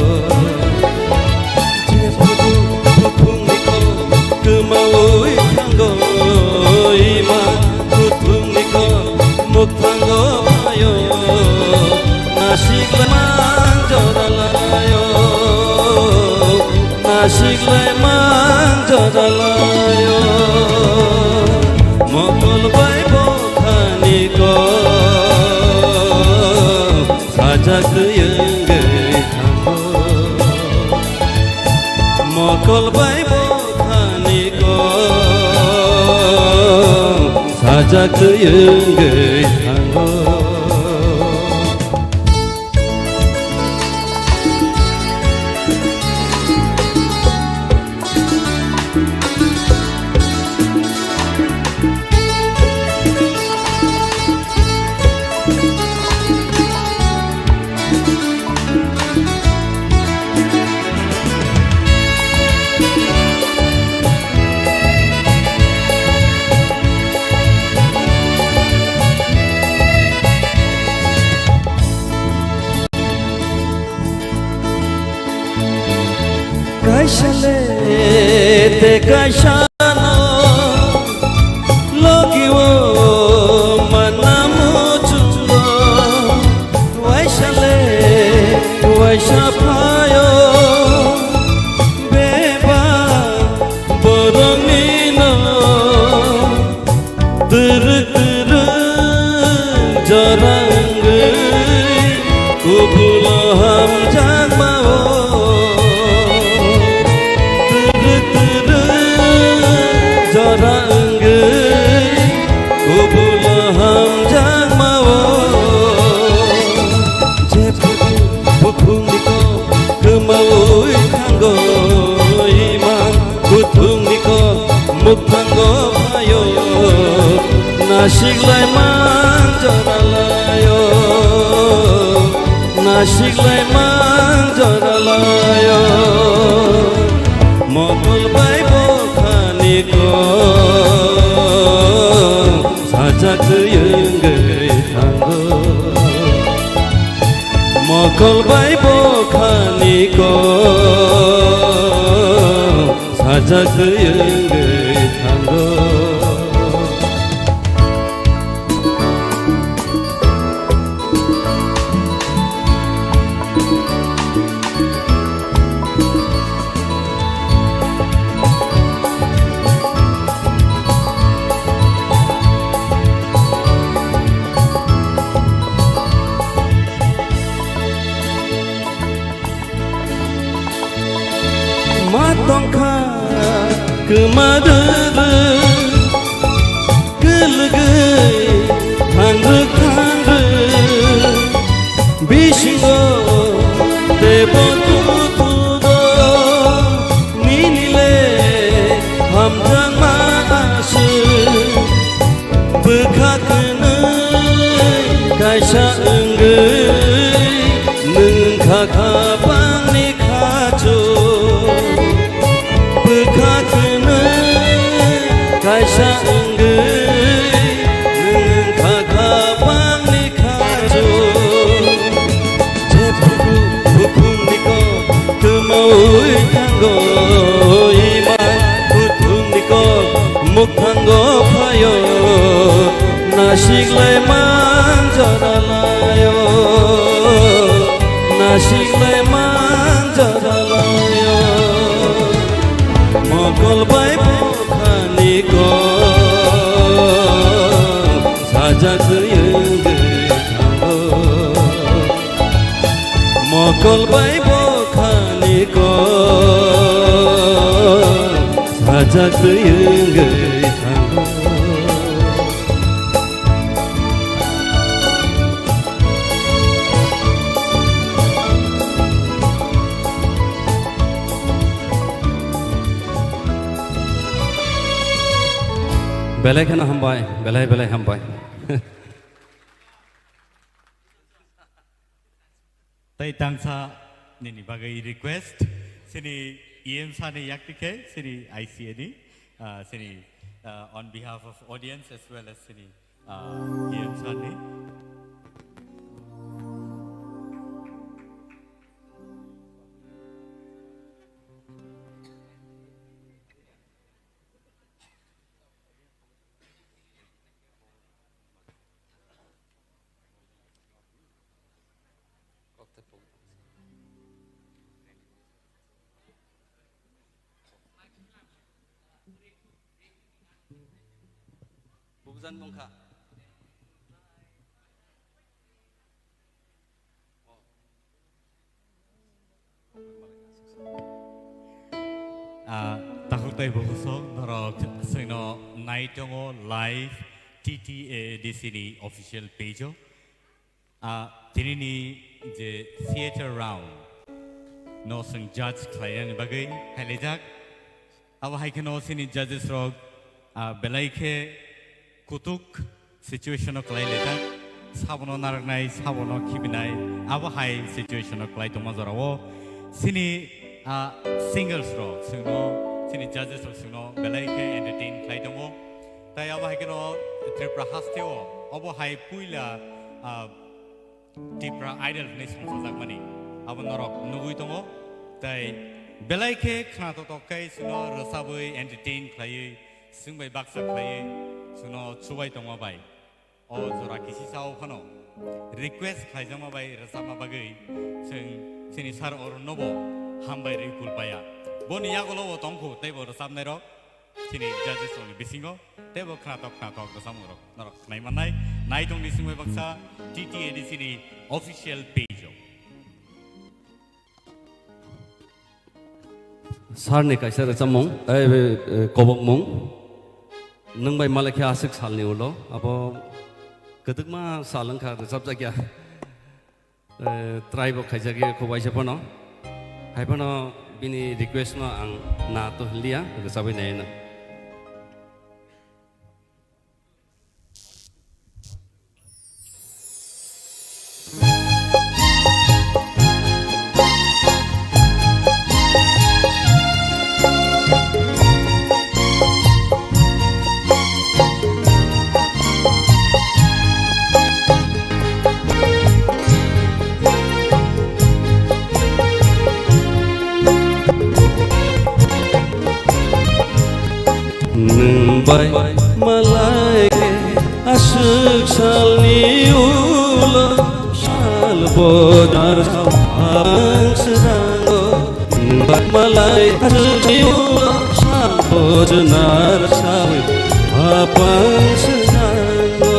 Jephuru buphungni kok kwmawi thango, ima buphungni kok mukthango phaio. Nasiklai mang joralaio, nasiklai mang joralaio. Mokol bai bokhani kok sajak twi wngwi thango. Mokol bai bokhani kok sajak twi wngwi thango. Kaisa le te kaisa no logi o manna muchungo, waisa le waisa phaio, beba borokni no. Twrwk twrwk jora wngwi kubulo hamjakma-o. Twrwk twrwk jora wngwi kubulo hamjakma-o. Jephuru buphungni kok kwmawi thango, ima buphungni kok mukthango phaio. Nasiklai mang joralaio, nasiklai mang joralaio. Mokol bai bokhani kok sajak twi wngwi thango. Mokol bai bokhani kok sajak twi wngwi thango. Ma tongkha kwma rwrwk, kwlwgwi thangrwk thangrwk, bisingo teibo kuthuk o nini le hamjakma aswk. Bwkha kwnwi kaisa wngwi nwng kha kha bangni khachu. Bwkha kwnwi kaisa wngwi nwng kha kha bangni khachu. Jephuru buphungni kok kwmawi thango, ima buphungni kok mukthango phaio. Nasiklai mang joralaio, nasiklai mang joralaio. Mokol bai bokhani kok sajak twi wngwi thango. Mokol bai bokhani kok sajak twi wngwi thango. Belai kheno hambai, belai belai hambai. Tei tangsa nini bagwi request, sini E M sani yakti khe, sini I C A ni, ah, sini Uh, on behalf of audience as well as sini, uh, Ian Sani. Bubujan mungkha. Ah, takhuk tei bukhuk sok norok chwngno nai tongo live T T A A D C ni official page o. Ah, tinini je theater round no chwng judge khlainani bagwi hailaijak. Abo hai kheno chini judges rok, ah, belai khe kutuk situation o kwlai laijak. Sabono narwknai, sabono khibinai, abo hai situation o kwlai tongma jorao. Chini, ah, singers rok chwngno, chini judges rok chwngno belai khe entertain khlai tongo. Tai abo hai kheno Tripura hasteo obo hai puila, ah, Tipra Idol hwnwi songchajakmani abo norok nugwi tongo. Tai belai khe khnatok tok khe chwngno rwchabwi entertain khlaiwi chwng bai baksa khlaiwi chwngno chubai tongma bai o jora kisisa o phano request khlaijakma bai rwchapma bagwi chwng chini sir Arun nobo hambai rwi kulpaya. Boni yagulo bo tongkhu teibo rwchapnairok. Chini judges rokni bisingo teibo khnatok khnatok rwchapmung rok norok khnai mannai. Nai tongdi singbai baksa T T A D C ni official page o. Sir ni kaisa rwchapmung, eh, eh, kobokmung. Nwng bai malai khe aswk salni ulo, abo kwdwkma sal wngkha rwchapjakya. Eh, try bo khaijak ya kho waisa phano. Hai phano bini request no ang na to hiliya, rwchabwi nai na. Nwng bai malai khe aswk salni ulo sal bodar hapang srango. Nwng bai malai aswk salni ulo sal bodar sawi hapang srango.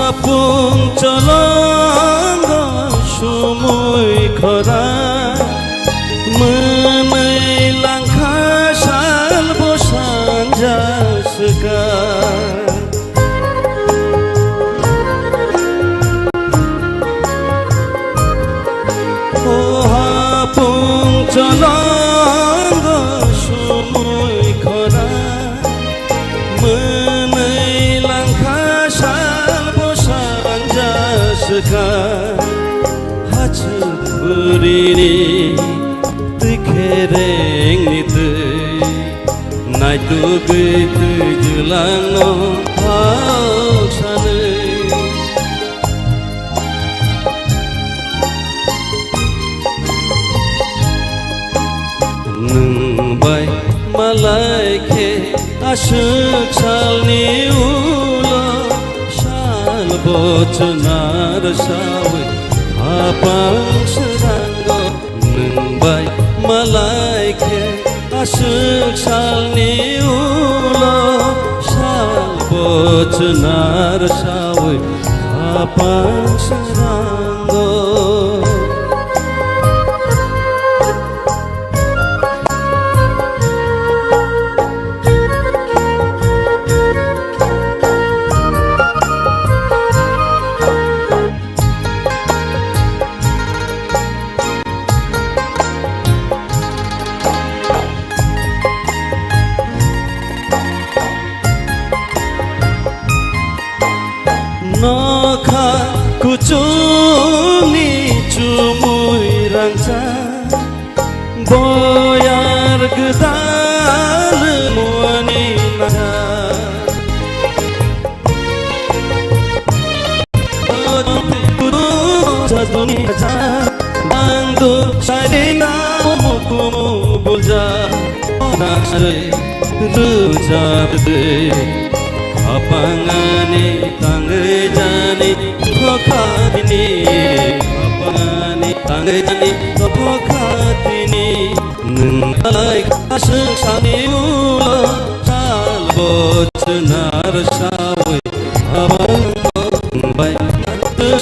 Hapung cholongo sumui khora, mwnwi langkha sal bo sanja swkang. O hapung cholongo sumui khora, mwnwi langkha sal bo sanja swkha. Hachuk bwrwini twi kherengni twi, naitugwi twi jwlangno hao sanwi. Nwng bai malai khe aswk salni ulo sal bo chwnar sawi hapang srango. Nwng bai malai khe aswk salni ulo sal bo chwnar sawi hapang srango. Nokha kuchumni chumui rangcha, boyar gwdal muani nacha. Chaduni cha, bangdu sairina mukumu bulja, nasre rujabde. Khapangani tangwi jani thokhatini, khapangani tangwi jani thokhatini. Nwng lai khaswk sani ulo sal bo chwnar sawi abang bai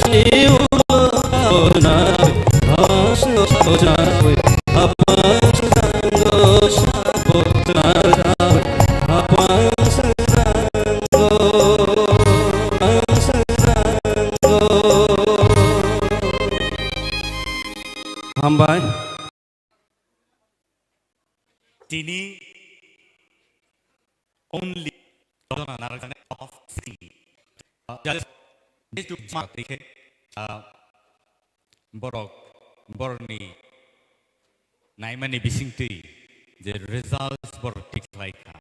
sani ulo sal bo chwnar abang sawi abang sanggo sal bo chwnar sawi abang sanggo abang sanggo. Hambai. Tini only of city. Just, just to mark, uh, borok, borokni naimani bisingtwi je results borok thik khlai kha.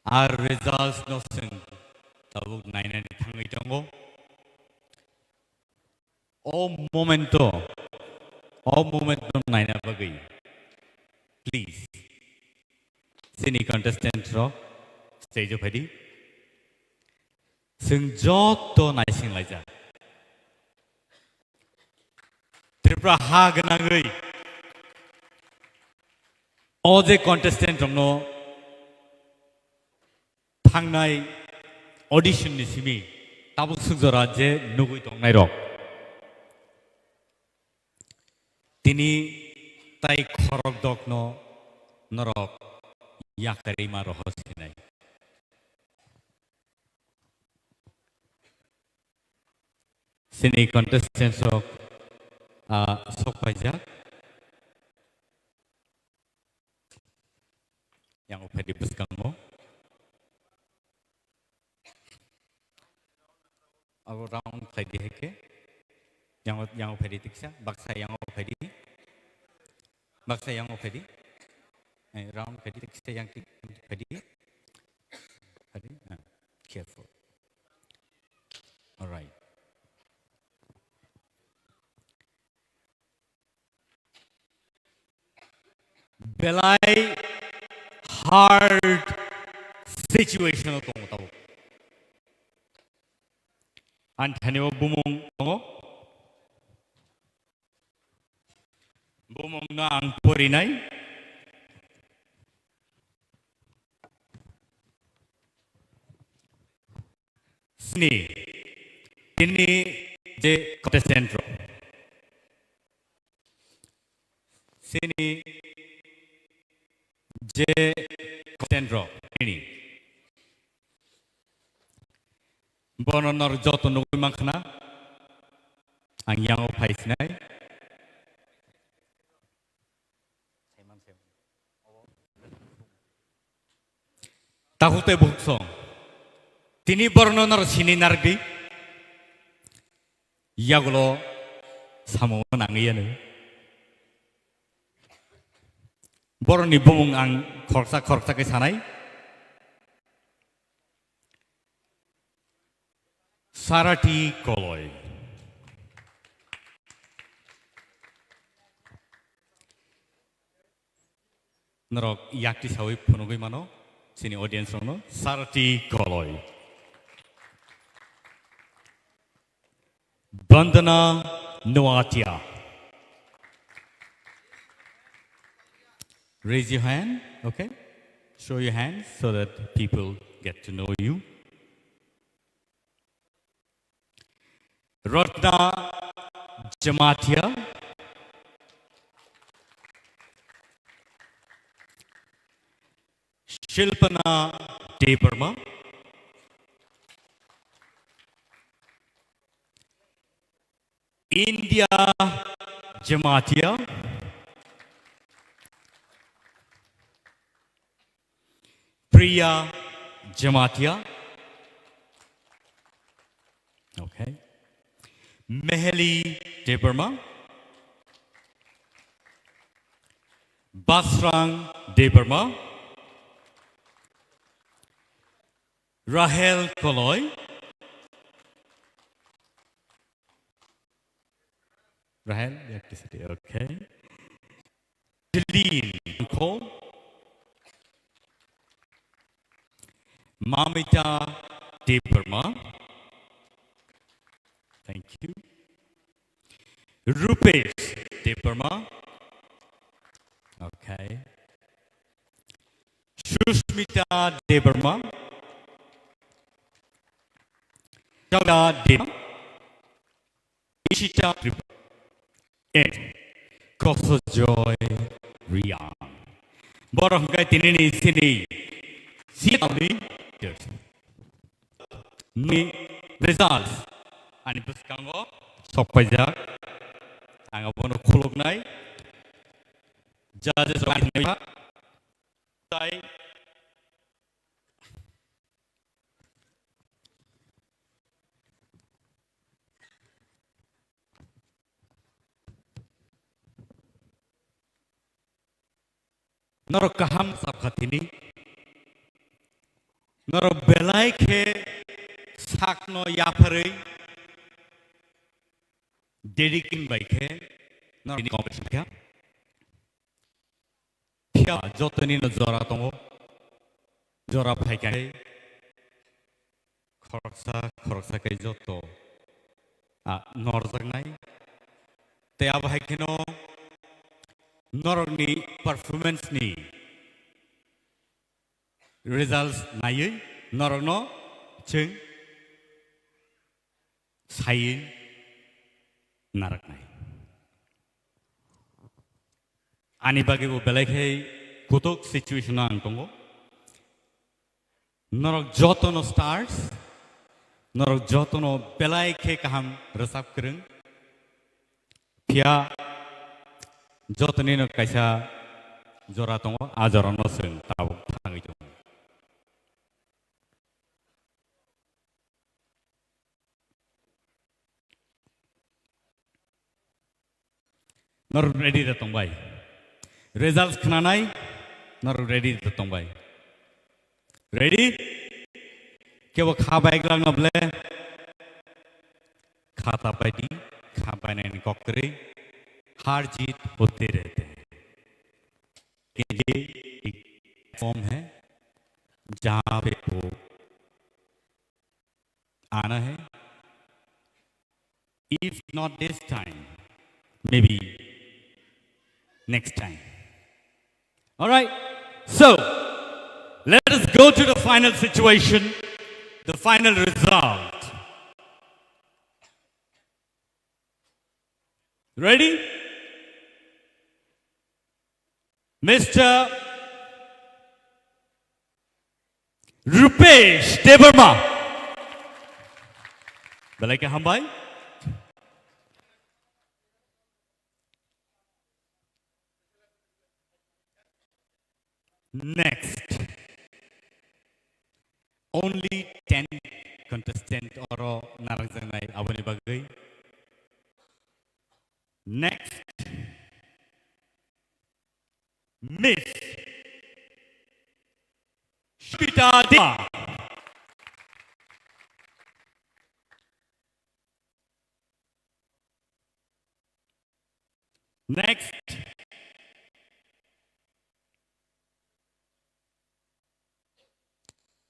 Ar results no chwng tabuk nainani thangwi tongo. O momento, o momento naina bagwi, please, chini contestant rok stage o phaidi. Chwng joto naising laijak. Tripura ha gwnangwi o je contestant rokno thangnai audition ni simi tabuk swk jora je nugwi tongnai rok. Tini tai khorok dokno norok yakarwi ma rohor sinai. Chini contestants rok, ah, sok paijak. Yang o phaidi bwskango. Abo round khlai di hai khe. Yang o, yang o phaidi tiksa, baksa yang o phaidi. Baksa yang o phaidi. Eh, round phaidi tiksa yang tik phaidi. Phaidi. Ah, careful. All right. Belai hard situation o tongo tabuk. Ani thani o bumung tongo. Bumung no ang porinai. Sini, tini je contestant rok. Sini je contestant rok, tini. Bono nor joto nugwi mankha na, ang yang o phai sinai. Takhuk tei bukhuk song. Tini borokno noro sini narwkdi. Yagulo samung nangwi ano. Borokni bumung ang khoroksa khoroksa khe sanai. Sarati Koloi. Norok yakti sawi phunugwi mano, chini audience rokno Sarati Koloi. Bandana Noatia. Raise your hand, okay? Show your hand so that people get to know you. Ratna Jamatia. Shilpana Debbarma. India Jamatia. Priya Jamatia. Okay. Meheli Debbarma. Basrang Debbarma. Rahel Koloi. Rahel, you have to sit here. Okay. Jeline Ko. Mamita Debbarma. Thank you. Rupesh Debbarma. Okay. Sushmita Debbarma. Jagda Debbarma. Ishita Tripura. And Kosojoy Riang. Borok hwnkhe tinini sini sitani ni results ani bwskango sokpaijak. Ang abono khuluknai. Judges rok tai Norok kaham sabkha tini. Norok belai khe sakno yapharwi dedicated bai khe norok tini competition kha. Phiya jotoni no jora tongo. Jora phaikha. Khoroksa, khoroksa khe joto, ah, norjaknai. Tei abo hai kheno norokni performance ni results naiwi norokno chwng saiwi narwknai. Ani bagwi bo belai khe kutuk situation o ang tongo. Norok jotono stars, norok jotono belai khe kaham rwchap kwrwng. Phiya jotoni no kaisa jora tongo, a jora no chwng tabuk thangwi tongo. Norok ready da tongbai. Results khnanai, norok ready da tongbai. Ready? Kebo kha bai glak no ble? Kha ta bai di, kha bai nai ni kok kwrwi. Har jeet hote rehte hain. ये एक फॉर्म है, जहाँ पे वो आना है। If not this time, maybe next time. All right. So, let us go to the final situation, the final result. Ready? Mister Rupesh Debbarma. Belai khe hambai. Next. Only ten contestant oro narwkjaknai aboni bagwi. Next. Miss Shweta Dima. Next.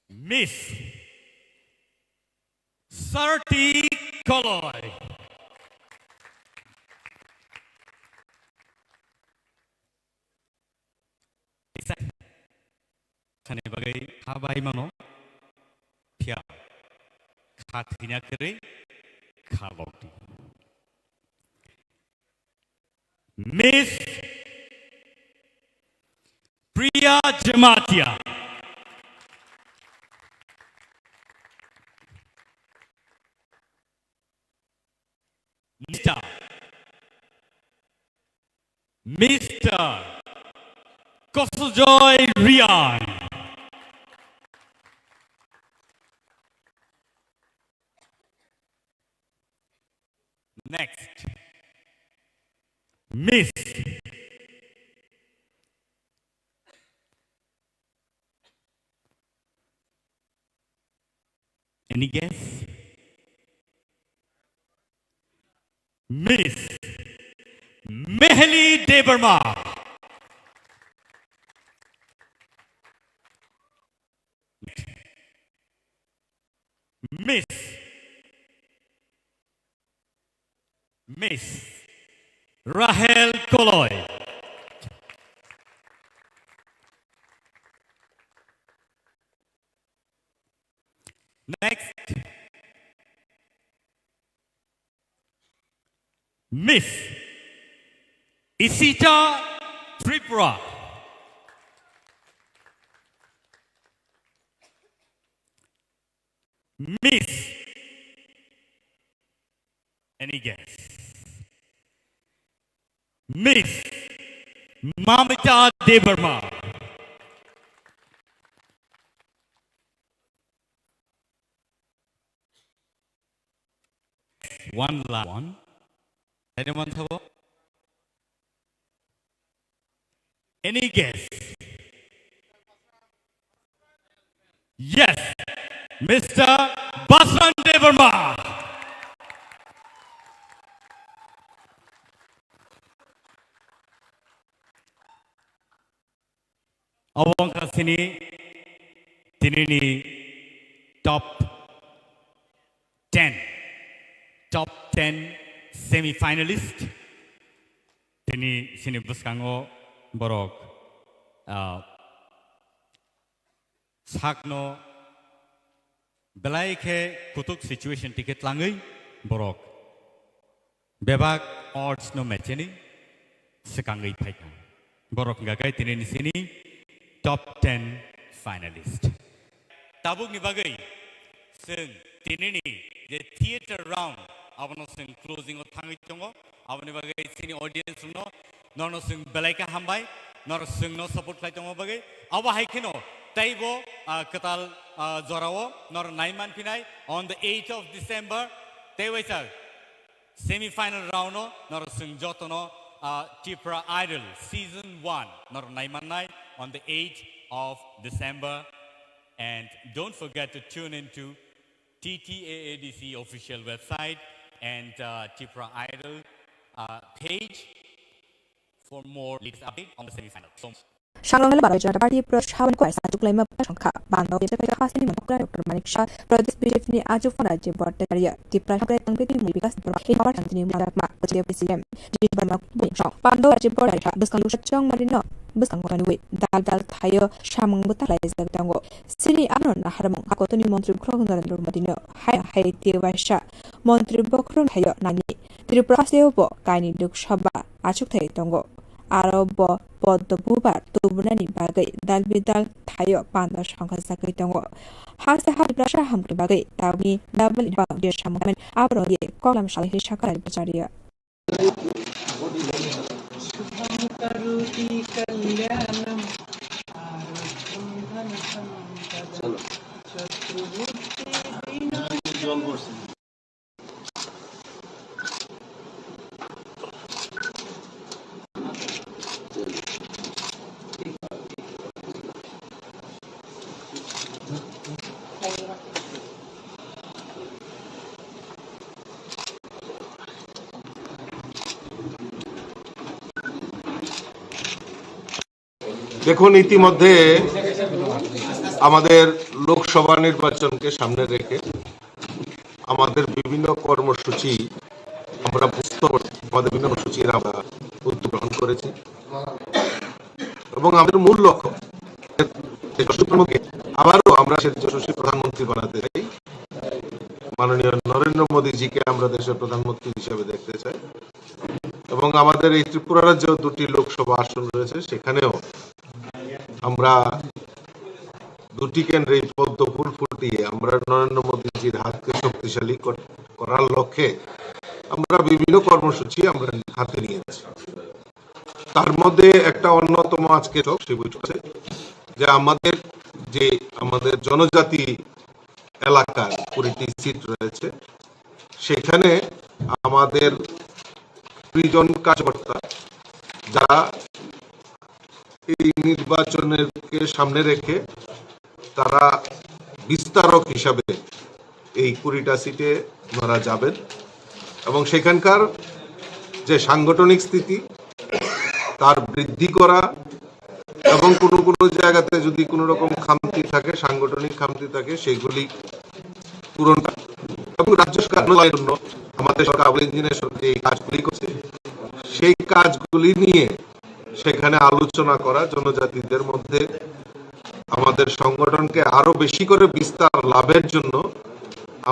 Miss Sarti Koloi. Sani bagwi kha bai mano, phiya kha thwina kwrwi kha lokdi. Miss Priya Jamatia. Mister Mister Kosojoy Riang. Next. Miss. Any guess? Miss Mehli Debbarma. Miss Miss Rahel Koloi. Next. Miss Isita Tripura. Miss. Any guess? Miss Mamita Debbarma. One last one. Anyone thabo? Any guess? Yes, Mister Basran Debbarma. Obo wngkha chini tinini top ten, top ten semi finalist. Tini chini bwskango borok, ah, sakno belai khe kutuk situation tike tlangwi borok bebak odds no mecheni swkangwi phaikha. Borok hwnkha khe tini ni sini top ten finalist. Tabukni bagwi chwng tinini je theater round abono chwng closing o thangwi tongo. Aboni bagwi chini audience rokno norno chwng belai khe hambai, norok chwngno support khlai tongma bagwi. Abo hai kheno teibo, ah, kwtal, ah, jorao norok nai manphinai on the eighth of December. Tei waisa semi final round o norok chwng jotono, ah, Tipra Idol season one norok nai mannai on the eighth of December. And don't forget to tune in to T T A A D C official website and, uh, Tipra Idol, uh, page for more latest update on the semi-final. So, Sanglamela Bharat Janata Party Pradesh Haban Kwai Sajuk Laima Prasongkha Bando Kepsek Kaisa Hasteni Manokra Doctor Manik Shah Pradesh B J P ni Aju Phone Rajiv Bhattacharya Tipra Hamkrai Tangpeti Mui Bikas Debbarma Inawar Santini Mujakma Kachide P C M Jit Barma Bungsong Bando Rajiv Bhattacharya Bwskang Lusa Chong Marino Bwskango Kanwi Dal Dal Thayo Samung Bwta Laijak Tango. Sini ano naharmung hakotoni montri bokhorok Narendra Modi no hai hai tei waisa montri bokhorok hayo nani Tripura hasteo bo kaini Lok Sabha achukthai tongo. Aro bo poddo bubar tubunani bagwi dal bidal thaio panda songkha jagwi tongo. Haste ha Tiprasa hamkni bagwi tabukni double involve samung aborok ye koklam salai sakha Bhattacharya. शुभं करोति कल्याणं आरोग्यं धनसम्पदा। शत्रुबुद्धि विनाशनं। দেখুন, ইতিমধ্যে আমাদের লোকসভা নির্বাচনকে সামনে রেখে আমাদের বিভিন্ন কর্মসূচি আমরা বুঝতে পারছি, আমাদের বিভিন্ন কর্মসূচির আমরা উদ্যোগ গ্রহণ করেছি। এবং আমাদের মূল লক্ষ্য, আবারও আমরা সে যশস্বী প্রধানমন্ত্রী বানাতে চাই। মাননীয় নরেন্দ্র মোদীজিকে আমরা দেশের প্রধানমন্ত্রী হিসেবে দেখতে চাই। এবং আমাদের এই ত্রিপুরা রাজ্যেও দুটি লোকসভা আসন রয়েছে, সেখানেও আমরা দুটি কেন্দ্রে এই পদ্ম ফুল ফুটিয়ে আমরা নরেন্দ্র মোদীজির হাতকে শক্তিশালী কর-, করার লক্ষ্যে আমরা বিভিন্ন কর্মসূচি আমরা হাতে নিয়েছি। তার মধ্যে একটা অন্যতম আজকে বৈঠক, সেই বৈঠক আছে যে আমাদের, যে আমাদের জনজাতি এলাকার কুড়িটি সিট রয়েছে, সেখানে আমাদের কুড়ি জন কার্যকর্তা, যারা এই নির্বাচনকে সামনে রেখে তারা বিস্তারক হিসাবে এই কুড়িটা সিটে ওনারা যাবেন এবং সেখানকার যে সাংগঠনিক স্থিতি, তার বৃদ্ধি করা এবং কোনো কোনো জায়গাতে যদি কোনো রকম খামতি থাকে, সাংগঠনিক খামতি থাকে, সেগুলি পূরণ করা। এবং রাজ্য সরকার উন্নয়নের জন্য আমাদের সরকার, আওয়ামী লীগ ইঞ্জিনিয়ার সরকার যে এই কাজগুলি করছে, সেই কাজগুলি নিয়ে সেখানে আলোচনা করা, জনজাতিদের মধ্যে আমাদের সংগঠনকে আরো বেশি করে বিস্তার লাভের জন্য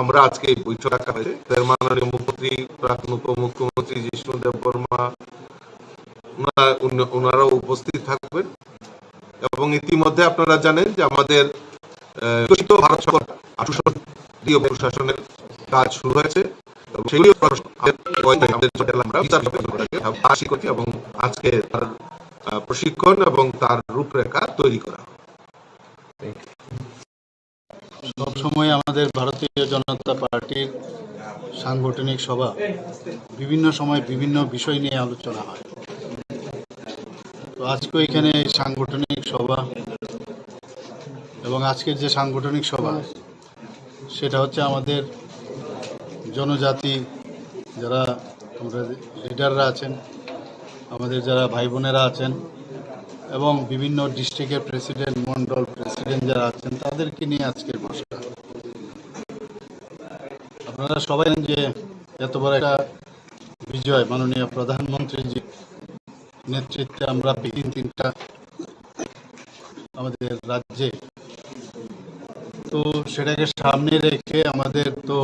আমরা আজকে এই বৈঠক ডাকা হয়েছে। এর মাননীয় মুখ্যমন্ত্রী, প্রাক্তন উপমুখ্যমন্ত্রী জিষ্ণু দেববর্মা, ওনারা, উন-, ওনারাও উপস্থিত থাকবেন। এবং ইতিমধ্যে আপনারা জানেন যে আমাদের, আহ, বিকশিত ভারত সরকার আঠারোশো দিয়ে প্রশাসনের কাজ শুরু হয়েছে এবং সেগুলিও প্রশাসন আমাদের কয়েক তারিখ আমাদের চট্টগ্রাম আমরা বিচার বিভাগীয় কর্মকর্তাকে আশি করছি এবং আজকে তার, আহ, প্রশিক্ষণ এবং তার রূপরেখা তৈরি করা। সবসময় আমাদের ভারতীয় জনতা পার্টির সাংগঠনিক সভা বিভিন্ন সময় বিভিন্ন বিষয় নিয়ে আলোচনা হয়। তো আজকে এখানে এই সাংগঠনিক সভা এবং আজকের যে সাংগঠনিক সভা, সেটা হচ্ছে আমাদের জনজাতি, যারা আমরা লিডাররা আছেন, আমাদের যারা ভাই বোনেরা আছেন এবং বিভিন্ন ডিস্ট্রিক্টের প্রেসিডেন্ট, মণ্ডল প্রেসিডেন্ট যারা আছেন, তাদেরকে নিয়ে আজকের বসা। আপনারা সবাই জানেন যে এত বড় একটা বিজয়, মাননীয় প্রধানমন্ত্রীজির নেতৃত্বে আমরা তিন তিনটা আমাদের রাজ্যে। তো সেটাকে সামনে রেখে আমাদের তো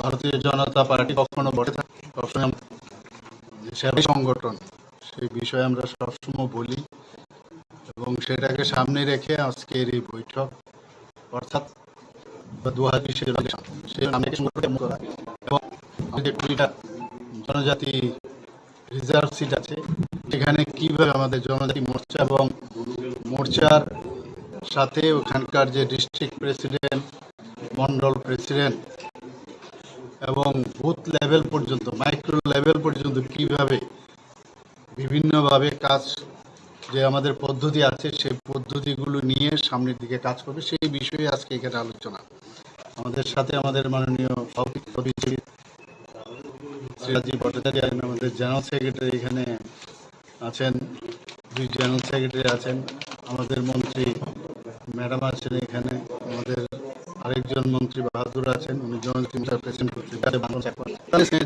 ভারতীয় জনতা পার্টি কখনো বসে থাকে, সবসময় যে সেবা সংগঠন, সেই বিষয়ে আমরা সবসময় বলি এবং সেটাকে সামনে রেখে আজকের এই বৈঠক, অর্থাৎ দু হাজার বিশে সেই নামে একটি সংগঠন গঠন করা এবং আমাদের কুড়িটা জনজাতি রিজার্ভ সিট আছে, সেখানে কিভাবে আমাদের জনজাতি মোর্চা এবং মোর্চার সাথে ওখানকার যে ডিস্ট্রিক্ট প্রেসিডেন্ট, মন্ডল প্রেসিডেন্ট এবং বুথ লেভেল পর্যন্ত, মাইক্রো লেভেল পর্যন্ত কিভাবে বিভিন্নভাবে কাজ, যে আমাদের পদ্ধতি আছে, সেই পদ্ধতিগুলো নিয়ে সামনের দিকে কাজ করবে, সেই বিষয়ে আজকে এখানে আলোচনা। আমাদের সাথে আমাদের মাননীয় সভাপতি শ্রী রাজীব ভট্টাচার্য আছেন, আমাদের জেনারেল সেক্রেটারি এখানে আছেন, দুই জেনারেল সেক্রেটারি আছেন, আমাদের মন্ত্রী ম্যাডাম আছেন এখানে, আমাদের আরেকজন মন্ত্রী বাহাদুর আছেন, উনি জয়েন্ট প্রেসিডেন্ট করছেন, যাদের বাংলাদেশ এখন। তাহলে সে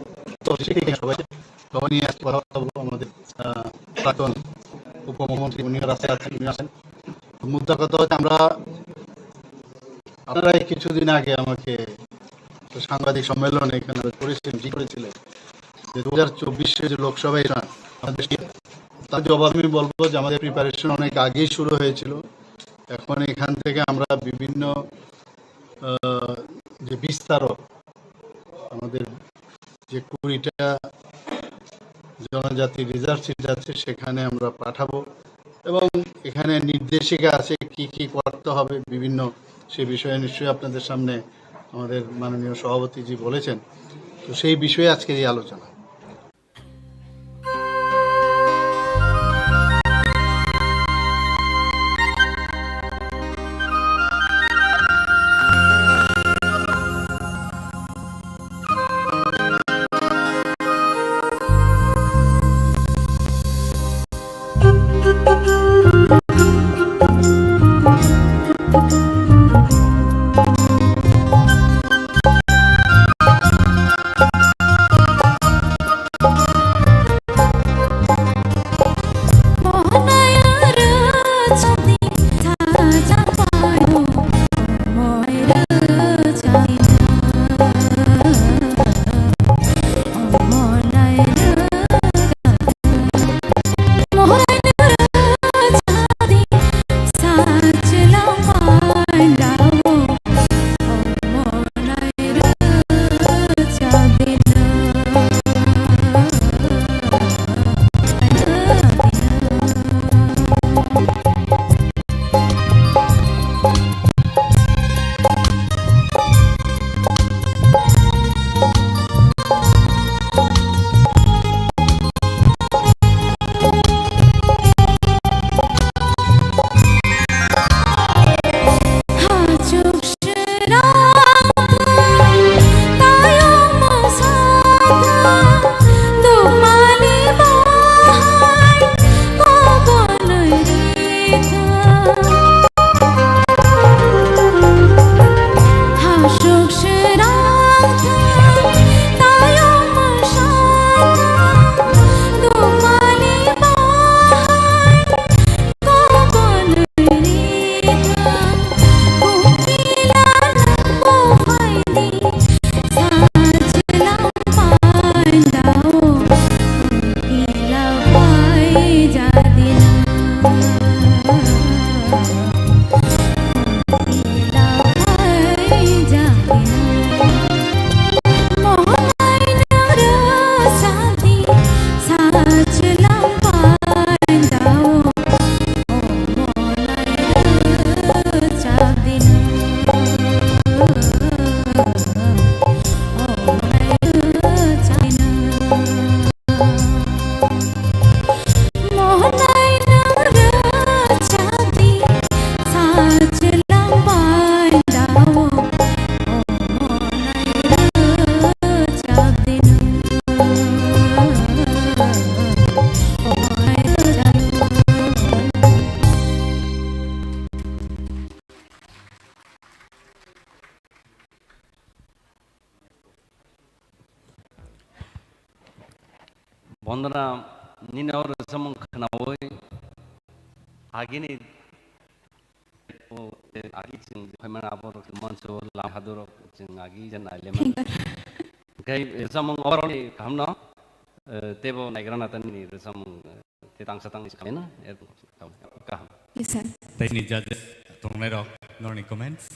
তো সেটাই সবাই, সবাই নিয়ে আজকে কথা বলবো। আমাদের, আহ, প্রাক্তন উপমুখ্যমন্ত্রী উনিও রাস্তায় আছেন, উনিও আছেন। মুদ্রা কথা হচ্ছে আমরা, আপনারা এই কিছুদিন আগে আমাকে একটা সাংবাদিক সম্মেলনে এখানে করেছিলেন, জিজ্ঞেস করেছিলেন যে দু হাজার চব্বিশে যে লোকসভা ইলেকশন, আমাদের তার জবাব আমি বলবো যে আমাদের প্রিপারেশন অনেক আগেই শুরু হয়েছিল। এখন এখান থেকে আমরা বিভিন্ন, আহ, যে বিস্তারক, আমাদের যে কুড়িটা জনজাতি রিজার্ভ সিট আছে, সেখানে আমরা পাঠাবো এবং এখানে নির্দেশিকা আছে কি কি করতে হবে বিভিন্ন, সে বিষয়ে নিশ্চয়ই আপনাদের সামনে আমাদের মাননীয় সভাপতিজি বলেছেন। তো সেই বিষয়ে আজকের এই আলোচনা। Bondona nini o rwchapmung khwnaui agini o agi chwng phaimani aborok manso lang hadorok chwng agi jan nailemani. Hwnkhe rwchapmung oborokni kahamno, eh, teibo naigrana ta nini rwchapmung, eh, tei tangsa tangni se khamina, eh, kaham. Yes, sir. Tei ni judges tongnairok norni comments.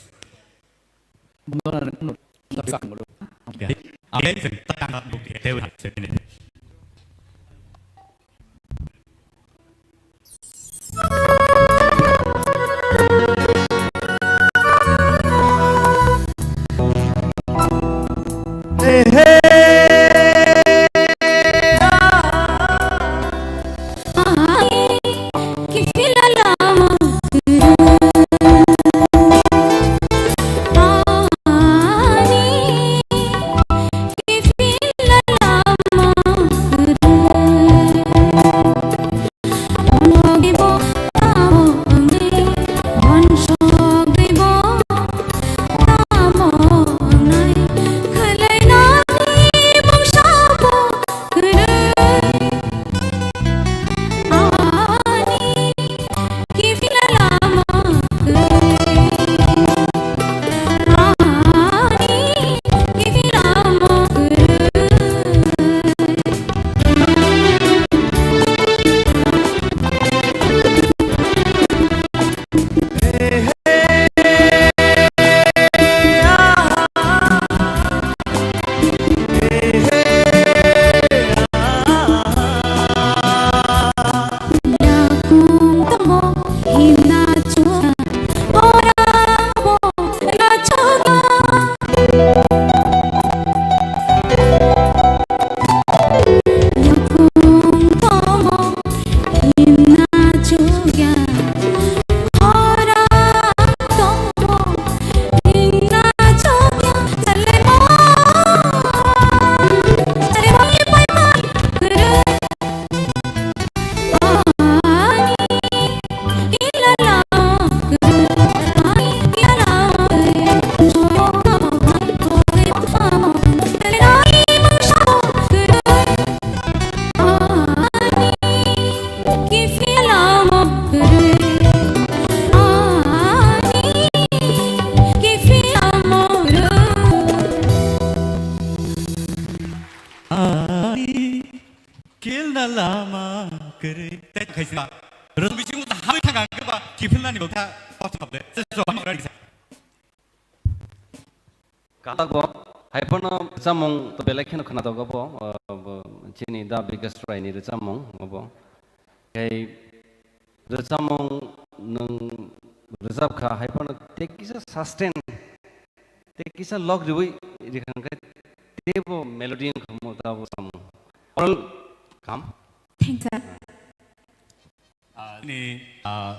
Ani kilna lama kwrwi. Tei khaisa rwng bisingo ta habwi thangkha hwnkhe ba kiphilnani bwkha kothok le. Kaham bo, hai phano rwchapmung to belai kheno khwnajago bo, uh, bo chini Da Bikas Roy ni rwchapmung obo. Tei rwchapmung nwng rwchapkha, hai phano tei kisa sustain, tei kisa log riwi rikha hwnkhe teibo melody wngkha mo ta bo samung. All kam. Thanks, sir. Ah, ni, ah,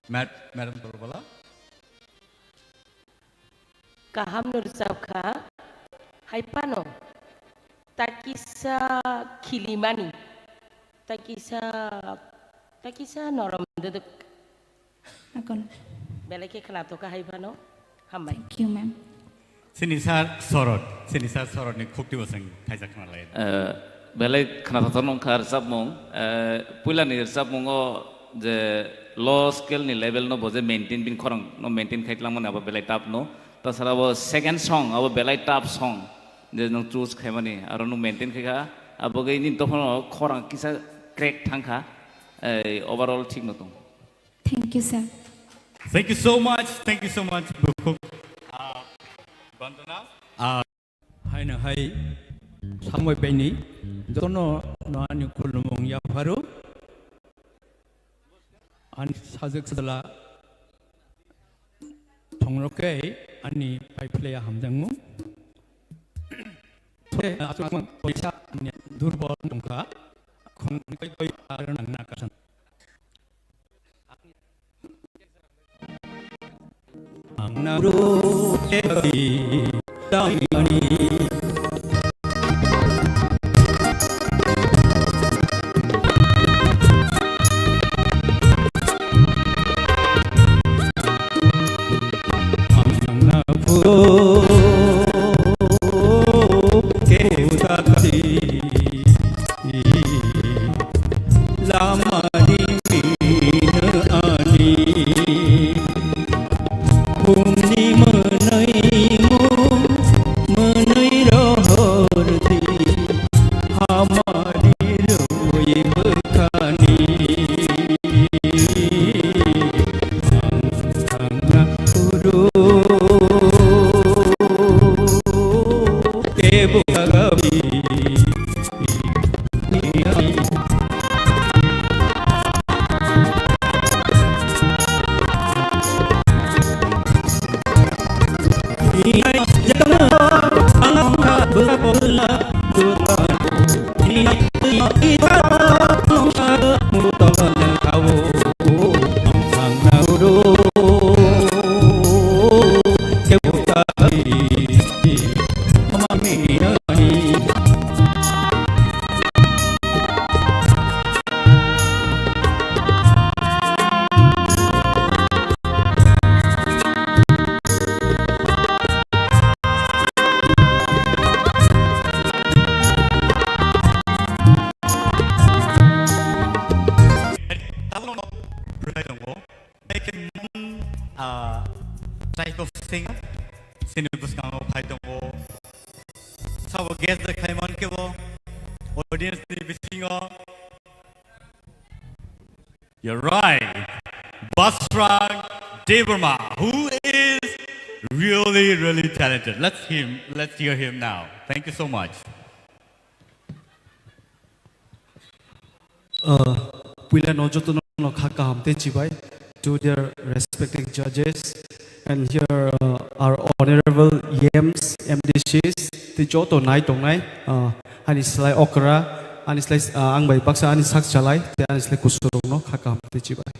mad-, madam Dolbala. Kaham no rwchapkha, hai phano ta kisa khilimani, ta kisa, ta kisa norom dwdwk. Akon. Belai khe khwnathokha hai phano. Hambai. Thank you, ma'am. Chini sir Sorot, chini sir Sorot ni khukti bo chwng thaisa khna lai. Eh, belai khwnathok nongkha rwchapmung. Eh, puila ni rwchapmungo je low scale ni level no bo je maintain, bini khorang no maintain khai tlangmani abo belai tough no. Tasara bo second song abo belai tough song je nwng choose khaimani aro nwng maintain khai kha. Abo gwi nini dophano khorang kisa crack thangkha. Eh, overall thik no tong. Thank you, sir. Thank you so much. Thank you so much, Bukhuk. Ah, Bandana. Ah, haino hai samoi paini jotono no ani khulumung yapharu. Ani sajwk sajla thongrokhe ani paiphlaiya hamjakmung. Aswk mang koisa durbol wngkha. Khon koi koi ar nangna kasan. Ang nang ro te bai dai ani. Ang nang ro te bai dai ani. Tabukno belai tongo. Hai khe mon, ah, type of singer, chini bwskango phai tongo. Sabo guest de khai man khe bo audience ni bisingo. You're right. Basrang Debbarma, who is really, really talented. Let's him, let's hear him now. Thank you so much. Uh, puila no joto no kha kaham tei chibai to their respected judges, and here, uh, our honorable E Ms, M D Cs, tei joto nai tongnai, uh, ani slai okra, ani slai, uh, ang bai baksa ani sak chalai, tei ani slai kusurok no kha kaham tei chibai.